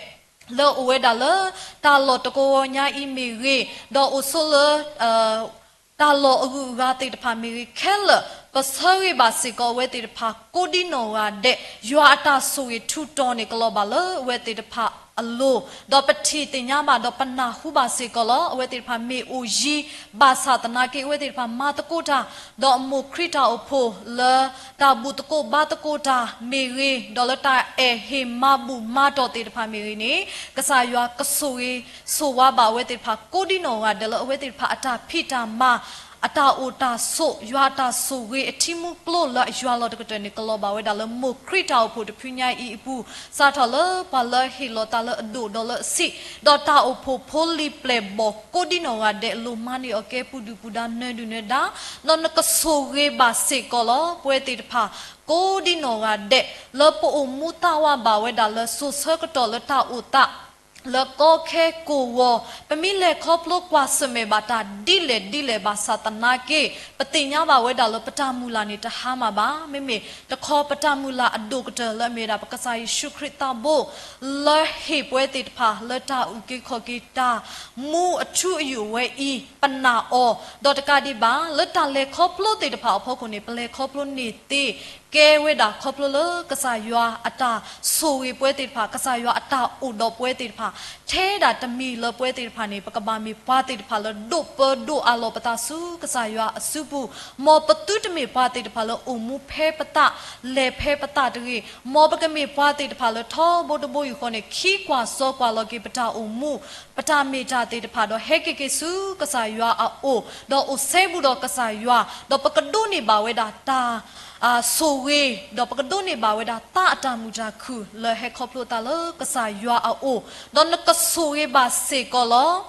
လၢအိၣ်ဝဲဒၣ်လၢ တၢ်လီၢ်တကဝီၤညါအံၤမ့ၢ်ဂ့ၤ, ဒီးအိၣ်ဆိးလၢ တၢ်လီၢ်အဂုၤအဂၤသ့ၣ်တဖၣ်မ့ၢ်ဂ့ၤခဲလၢာ်, ပဆၢဂ့ၤဘၣ်စ့ၢ်ကီးအဝဲသ့ၣ်တဖၣ်ကိးဒ်နီၢ်ဂၤဒဲး, ယွၤအတၢ်ဆိၣ်ဂ့ၤထူးတီၤန့ၣ်ကလီၤဘၣ်လၢအဝဲသ့ၣ်တဖၣ်အလိၤ, ဒီးပထံၣ်သ့ၣ်ညါဘၣ်ဒီးပနၢ်ဟူဘၣ်စ့ၢ်ကီးလီၤ. အဝဲသ့ၣ်တဖၣ်မ့ၢ်အိၣ်ယံၤ, ဘၣ်ဆၣ်သနာ်က့ အဝဲသ့ၣ်တဖၣ်မၤသကိးတၢ်, ဒီးအမိၢ်ခရံာ်တၢ်အိၣ်ဖှိၣ်လၢတၢ်ဘူၣ်သကိးဘါသကိးတၢ်မ့ၢ်ဂ့ၤ, ဒီးလၢတၢ်အဲၣ်ဟ့ၣ်မၤဘူၣ်မၤတီၢ်သ့ၣ်တဖၣ်မ့ၢ်ဂ့ၤန့ၣ်, ကစၢ်ယွၤကဆိၣ်ဂ့ၤဆိၣ်ဝါဘၣ်အဝဲသ့ၣ်တဖၣ်ကိးဒ်နီၢ်ဂၤဒဲးလၢအဝဲသ့ၣ်တဖၣ်အတၢ်ဖံးတၢ်မၤ အတၢ်အိၣ်တၢ်ဆိး ယွၤအတၢ်ဆိၣ်ဂ့ၤအထံမူကျိလၢအယွၤလီၤတကတၢၢ်န့ၣ် ကလီၤဘၣ်ဝဲဒၣ်လၢမိၢ်ခရံာ်တၢ်အိၣ်ဖှိၣ်တဖုညါအံၤအပူၤ, စးထီၣ်လၢပှၤလၢဟ့ၣ်လီၤသးလၢအဒိၣ်ဒီးလၢအဆံး, ဒီးတၢ်အိၣ်ဖှိၣ်ဖိလံၤပျဲၢ်ဘီၣ်ကိးဒ်နီၢ်ဂၤဒဲး လိၣ်မၤန့ၢ်အီၤကဲပူၤဒုၣ်ပူၤဒါနၢၤဒုၣ်နၢၤဒါ, ဒီးနကဆိၣ်ဂ့ၤဘၣ်စ့ၢ်ကီးလီၤ ပဝဲသ့ၣ်တဖၣ် ကိးဒ်နီၢ်ဂၤဒဲး လၢပအိၣ်မူသးဝးဘၣ်ဝဲဒၣ်လၢစိၤဆၢကတီၢ်လၢတၢ်အိၣ်သး လၢကီခဲကိၢ်ဂီၤ, ပမ့ၢ်လဲၤခီဖျိကွၢ်ဆၢၣ်မဲာ်ဘၣ်တၢ်ဒ်လဲၣ်ဒ်လဲၣ်ဘၣ်ဆၣ်သနာ်က့, ပသ့ၣ်ညါဘၣ်ဝဲဒၣ်လၢပတၢ်မုၢ်လၢ်န့ၣ်တဟါမၢ်ဘၣ်. မ့မ့ၢ်တခီပတၢ်မုၢ်လၢ်အဒိၣ်ကတၢၢ်လၢအမ့ၢ်ဝဲဒၣ် ပကစၢ်ယ့ၣ်ၡူးခရံာ်သးဘိ လၢဟ့ၣ်ပဝဲသ့ၣ်တဖၣ်လၢတၢ်အုၣ်က့ၤခီၣ်က့ၤတၢ်မူအထူအယိာ်ဝဲအံၤ ပနာ်အီၤ, ဒီးတကးဒံးဘၣ် လၢတၢ်လဲၤခီဖျိသ့ၣ်တဖၣ်အဖီခိၣ်န့ၣ် ပလဲၤခီဖျိန့ၢ်သ့ ကဲဝဲဒၣ်ခီဖျိလၢကစၢ်ယွၤအတၢ်ဆိၣ်ဂ့ၤပဝဲသ့ၣ်တဖၣ်, ကစၢ်ယွၤအတၢ်အိၣ်ဒီးပဝဲသ့ၣ်တဖၣ်, ထဲဒၣ်တမံၤလၢပဝဲသ့ၣ်တဖၣ်န့ၣ် ပကဘၣ်မ့ၢ်ပှၤသ့ၣ်တဖၣ်လၢဒိးပၢဒိးအလီၢ်ပသးဆူကစၢ်ယွၤအစုပူၤ, မ်ပသုတမ့ၢ်ပှၤသ့ၣ်တဖၣ်လၢအိၣ်မူဖဲပသး, လဲၤဖဲပသးတဂ့ၤ, မ်ပကမ့ၢ်ပှၤသ့ၣ်တဖၣ်လၢထီဘိတဘိယူၢ်ဃီန့ၣ် ခံကွၢ်စီကွၢ်လီၤက့ၤပတၢ်အိၣ်မူ ပတၢ်မ့ၢ်တၢ်သ့ၣ်တဖၣ်ဒီးဟဲက့ၤက့ၤဆူကစၢ်ယွၤအအိၣ်, ဒီးအိၣ်စဲဘူးဒီးကစၢ်ယွၤ, ဒီးပကဒိးန့ၢ်ဘၣ်ဝဲဒၣ်တၢ် ဆိၣ်ဂ့ၤ, ဒီးပကဒိးန့ၢ်ဘၣ်ဝဲဒၣ်သးအတၢ်မုာ်တၢ်ခုၣ်လၢဟဲခီဖျိသးလၢကစၢ်ယွၤအအိၣ်, ဒီးနကဆိၣ်ဂ့ၤဘၣ်စ့ၢ်ကီးလီၤ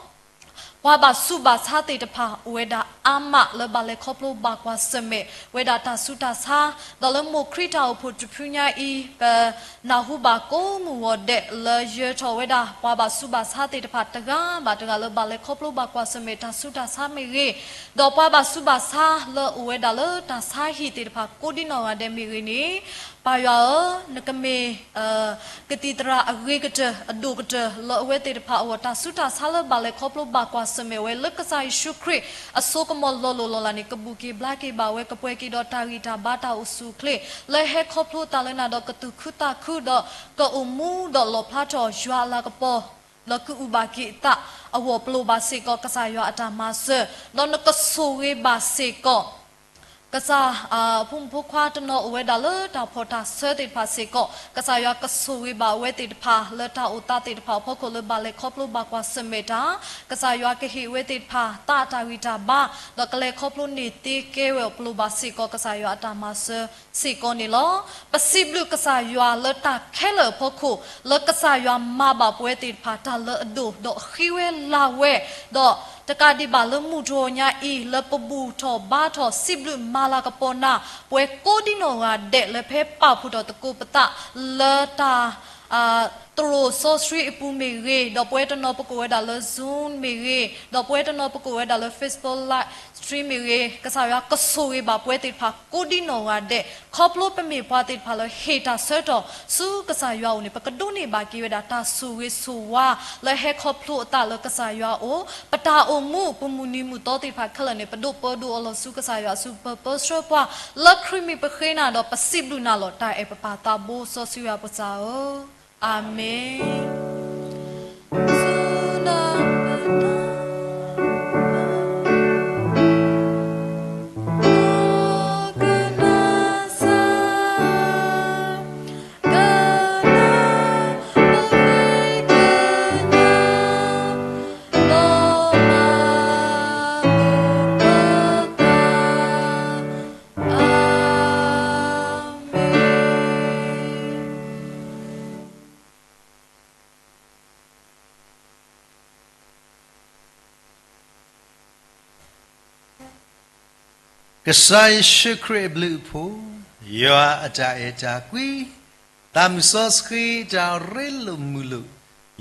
ပှၤဘၣ်ဆူးဘၣ်ဆါသ့ၣ်တဖၣ်အိၣ်ဝဲဒၣ်အါမးလၢဘၣ်လဲၤခီဖျိဘၣ်ကွၢ်ဆၢၣ်မဲာ်ဝဲဒၣ်တၢ်ဆူးတၢ်ဆါ, ဒီးလၢမိၢ်ခရံာ်တၢ်အိၣ်ဖှိၣ်တဖုညါအံၤ ပနၢ်ဟူဘၣ်ကိးမုၢ်ဂီၤဒဲးလၢယၢၤထီၣ်ဝဲဒၣ် ပှၤဘၣ်ဆူးဘၣ်ဆါသ့ၣ်တဖၣ်တဂၤဘၣ်တဂၤလၢဘၣ်လဲၤခီဖျိဘၣ်ကွၢ်ဆၢၣ်မဲာ်တၢ်ဆူးတၢ်ဆါမ့ၢ်ဂ့ၤ, ဒီးပှၤဘၣ်ဆူးဘၣ်ဆါလၢအိၣ်ဝဲဒၣ်လၢတၢ်ဆါဟံၣ်သ့ၣ်တဖၣ်ကိးဒ်နီၢ်ဂၤဒဲးမ့ၢ်ဂ့ၤန့ၣ်, ပၢ်ယွၤဧၢ, နကမ့ၢ် ကသံၣ်သရၣ်အဂ့ၤကတၢၢ်အဒိၣ်ကတၢၢ်လၢအဝဲသ့ၣ်တဖၣ်အဂီၢ် တၢ်ဆူးတၢ်ဆါလၢဘၣ်လဲၤခီဖျိဘၣ်ကွၢ်ဆၢၣ်မဲာ်ဝဲလၢကစၢ်ယ့ၣ်ၡူးခရံာ်အစိကမီၤလီၤလိၢ်လီၤလးန့ၣ် ကဘူၣ်က့ၤဘျါက့ၤဘၣ်ဝဲ ကပှဲၤက့ၤဒီးတၢ်ဂံၢ်တၢ်ဘါတၢ်အိၣ်ဆူၣ်အိၣ်ချ့ လၢဟဲခီဖျိသးလၢနၤဒီးကသူၣ်ခုသးခုဒီး ကအုၣ်မူဒီးလီၣ်ဖျါထီၣ်ယွၤအလၤကပီၤလၢကအုၣ်ဘၣ်က့ၤအသးအဂီၢ် ပလိၣ်ဘၣ်စ့ၢ်ကီးကစၢ်ယွၤအတၢ်မၤစၢၤ ဒီးနကဆိၣ်ဂ့ၤဘၣ်စ့ၢ်ကီး ကစၢ် ဖိမုၣ်ဖိခွါတနီၤအိၣ်ဝဲဒၣ်လၢတၢ်ဖှီၣ်တၢ်ဆၢသ့ၣ်တဖၣ်စ့ၢ်ကီး ကစၢ်ယွၤကဆိၣ်ဂ့ၤဘၣ်အဝဲသ့ၣ်တဖၣ်လၢတၢ်အိၣ်သးသ့ၣ်တဖၣ်အဖီခိၣ်လၢဘၣ်လဲၤခီဖျိဘၣ်ကွၢ်ဆၢၣ်မဲာ်တၢ် ကစၢ်ယွၤကဟ့ၣ်အဝဲသ့ၣ်တဖၣ်သးအတၢ်ဂံၢ်တၢ်ဘါ ဒီးကလဲၤခီဖျိန့ၢ်သ့ကဲဝဲအပလိၣ်ဘၣ်စ့ၢ်ကီးကစၢ်ယွၤအတၢ်မၤစၢၤစ့ၢ်ကီးန့ၣ်လီၤ. ပစံးဘျုးကစၢ်ယွၤလၢတၢ်ခဲလၢာ်အဖီခိၣ် လၢကစၢ်ယွၤမၤဘၣ်ပဝဲသ့ၣ်တဖၣ်တၢ်လၢအဒိၣ် ဒီးဃ့ဝဲလၤဝဲ ဒီးတကးဒံးဘၣ်လၢမုၢ်တြီၤညါအံၤ လၢပဘူၣ်ထီၣ်ဘါထီၣ်စံးဘျုးမၤလၤကပီၤနၤ ပဝဲကိးဒ်နီၢ်ဂၤဒဲးလၢဖဲပာ်ဖှိၣ်ထီၣ်သကိးပသးလၢတၢ် သရိာ်စီဆှံအပူၤမ့ၢ်ဂ့ၤ, ဒီးပဝဲတနီၤပကိးဝဲဒၣ်လၢ Zoom မ့ၢ်ဂ့ၤ, ဒီးပဝဲတနီၤပကိးဝဲဒၣ်လၢ Facebook Live Stream မ့ၢ်ဂ့ၤ, ကစၢ်ယွၤကဆိၣ်ဂ့ၤဘၣ်ပဝဲသ့ၣ်တဖၣ်ကိးဒံနီၢ်ဂၤဒဲး, ခီဖျိပမ့ၢ်ပှၤသ့ၣ်တဖၣ်လၢဟ့ၣ်တၢ်ဆၢကတီၢ်ဆူကစၢ်ယွၤအအိၣ်န့ၣ် ပကဒိးန့ၢ်ဘၣ်က့ၤဝဲဒၣ်တၢ်ဆိၣ်ဂ့ၤဆိၣ်ဝါ လၢဟဲခီဖျိအသးလၢကစၢ်ယွၤအအိၣ်, ပတၢ်အိၣ်မူ ပမုၢ်နံၤမုၢ်သီသ့ၣ်တဖၣ်ခဲလၢာ်န့ၣ် ပဒိးပၢဒိးအီၤလီၤဆူကစၢ်ယွၤအစုပူၤ ပၢဆှၢပှၤ, လၢခရံာ်မံၤပဃ့နၤဒီးပစံးဘျုးနၤလီၤ တၢ်အဲၣ်ပပၢ်သးဘိစီဆှံယွၤပစၢ်ဧၢ, အၤမ့ၣ်. ကစၢ်ယ့ၣ်ၡူးခရံာ်အဘျုးအဖှိၣ်, ယွၤအတၢ်အဲၣ်တၢ်ကွံ, သးမုၣ်စီဆှံတၢ်ရ့လိာ်မုာ်လိာ်,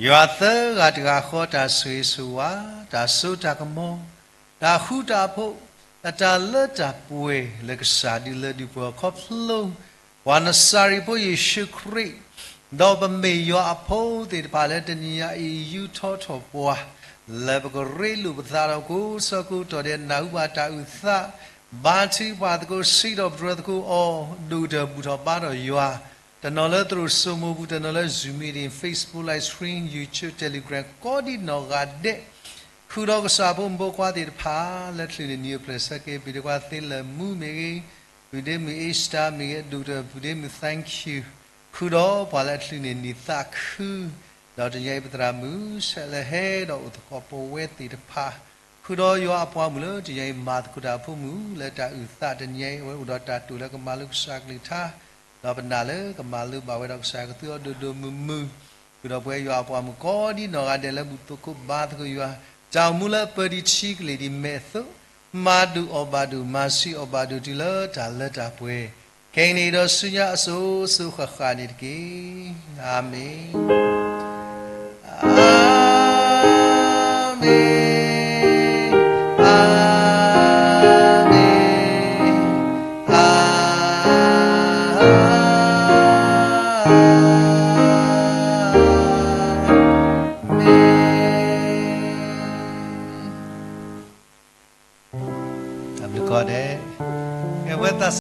ယွၤသၢဂၤတဂၤဃီတၢ်ဆိၣ်ဂ့ၤဆိၣ်ဝါ, တၢ်စိတၢ်ကမီၤ, တၢ်ဃူတၢ်ဖိး, အတၢ်လၢတၢ်ပှဲၤလၢကစၢ်ဒုးလၢဒုးပှဲၤခီဖျိ ပှၤနစၤရ့းဖိယ့ၣ်ၡူးခရံာ်, ဒီးပမ့ၢ်ယွၤအဖိသ့ၣ်တဖၣ်လၢတနံၤညါအံၤ ယူထီၣ်ထီၣ်ပှၤ, လၢပကရ့လိာ်ပသးဒီးကိးဆၢကိးတီၢ်ဒဲး နၢ်ဟူဘၣ်တၢ်အုၣ်သး, ဘါထုကဖၣ်သကိး စံးထီၣ်ပတြၢၤသကိးအီၤ, ဒိၣ်ကတၢၢ်ဘူၣ်ထီၣ်ဘါထီၣ်ယွၤ, တနီၤလၢသရိာ်စိမိၤပူၤ, တနီၤလၢ Zoom meeting, Facebook Live Stream, YouTube, Telegram ကိးဒံနီၢ်ဂၤဒဲး, ဃုာ်ဒီးကစၢ်ဖိမုၣ်ဖိခွါသ့ၣ်တဖၣ် လၢချုးန့ၣ်နံၤအဖျၢၣ်ဆၢက့ၤ ပှၤဒ့ခွါသ့လၢာ်မူမ့ၢ်ဂ့ၤ, ပုၢ်ဒ့မုၣ်အ့စတၢ်မ့ၢ်ဂ့ၤ, ဒိၣ်ကတၢၢ်ပုၢ်ဒ့မုၣ် thank you, ဃုာ်ဒီးပှၤလၢအချုးန့ၣ်နံၤသးခု, ဒီးတနံၤအံၤပသရၣ်မုၣ် ဆဲးလၢဟဲဒီးအိၣ်သကိးပဝဲသ့ၣ်တဖၣ်, ဃုာ်ဒီးယွၤအပှၤမုၣ်လၢတနံၤအံၤမၤသကိးတၢ်အဖိမုၣ် လၢတၢ်အုၣ်သးတနံၤအံၤ အဝဲအိၣ်ဒီးတၢ်တိာ်လၢကမၤလိကစၢ်ကလုၢ်ကထါ, ဒီးပနာ်လၢကမၤလိဘၣ်ဝဲဒီးကစၢ်ကသူအီၤဒိၣ်ဒိၣ်မုၢ်မုၢ်, ဃုာ်ဒီးပဝဲယွၤအပှၤမုၣ်ကိးဒံနီၢ်ဂၤဒဲးလၢဘူၣ်သကိးဘါသကိးယွၤ, တၢ်အိၣ်မူလၢပၢၤတံၢ်ထံကလ့ၢ်ဒ်မဲာ်အသိး, မၤဒုၣ်အီၣ်ဘၣ်ဒုၣ် မၤဆံးအီၣ်ဘၣ်ဒုၣ်တုၤလၢတၢ်လၢတၢ်ပှဲၤ, ခဲအံၤန့ၣ်ဒီးဆူညါအစိၤစိၤဃၣ်ဃၣ်န့ၣ်တက့ၢ်. အၤမ့ၣ်, အၤမ့ၣ်, အၤမ့ၣ်, အၤ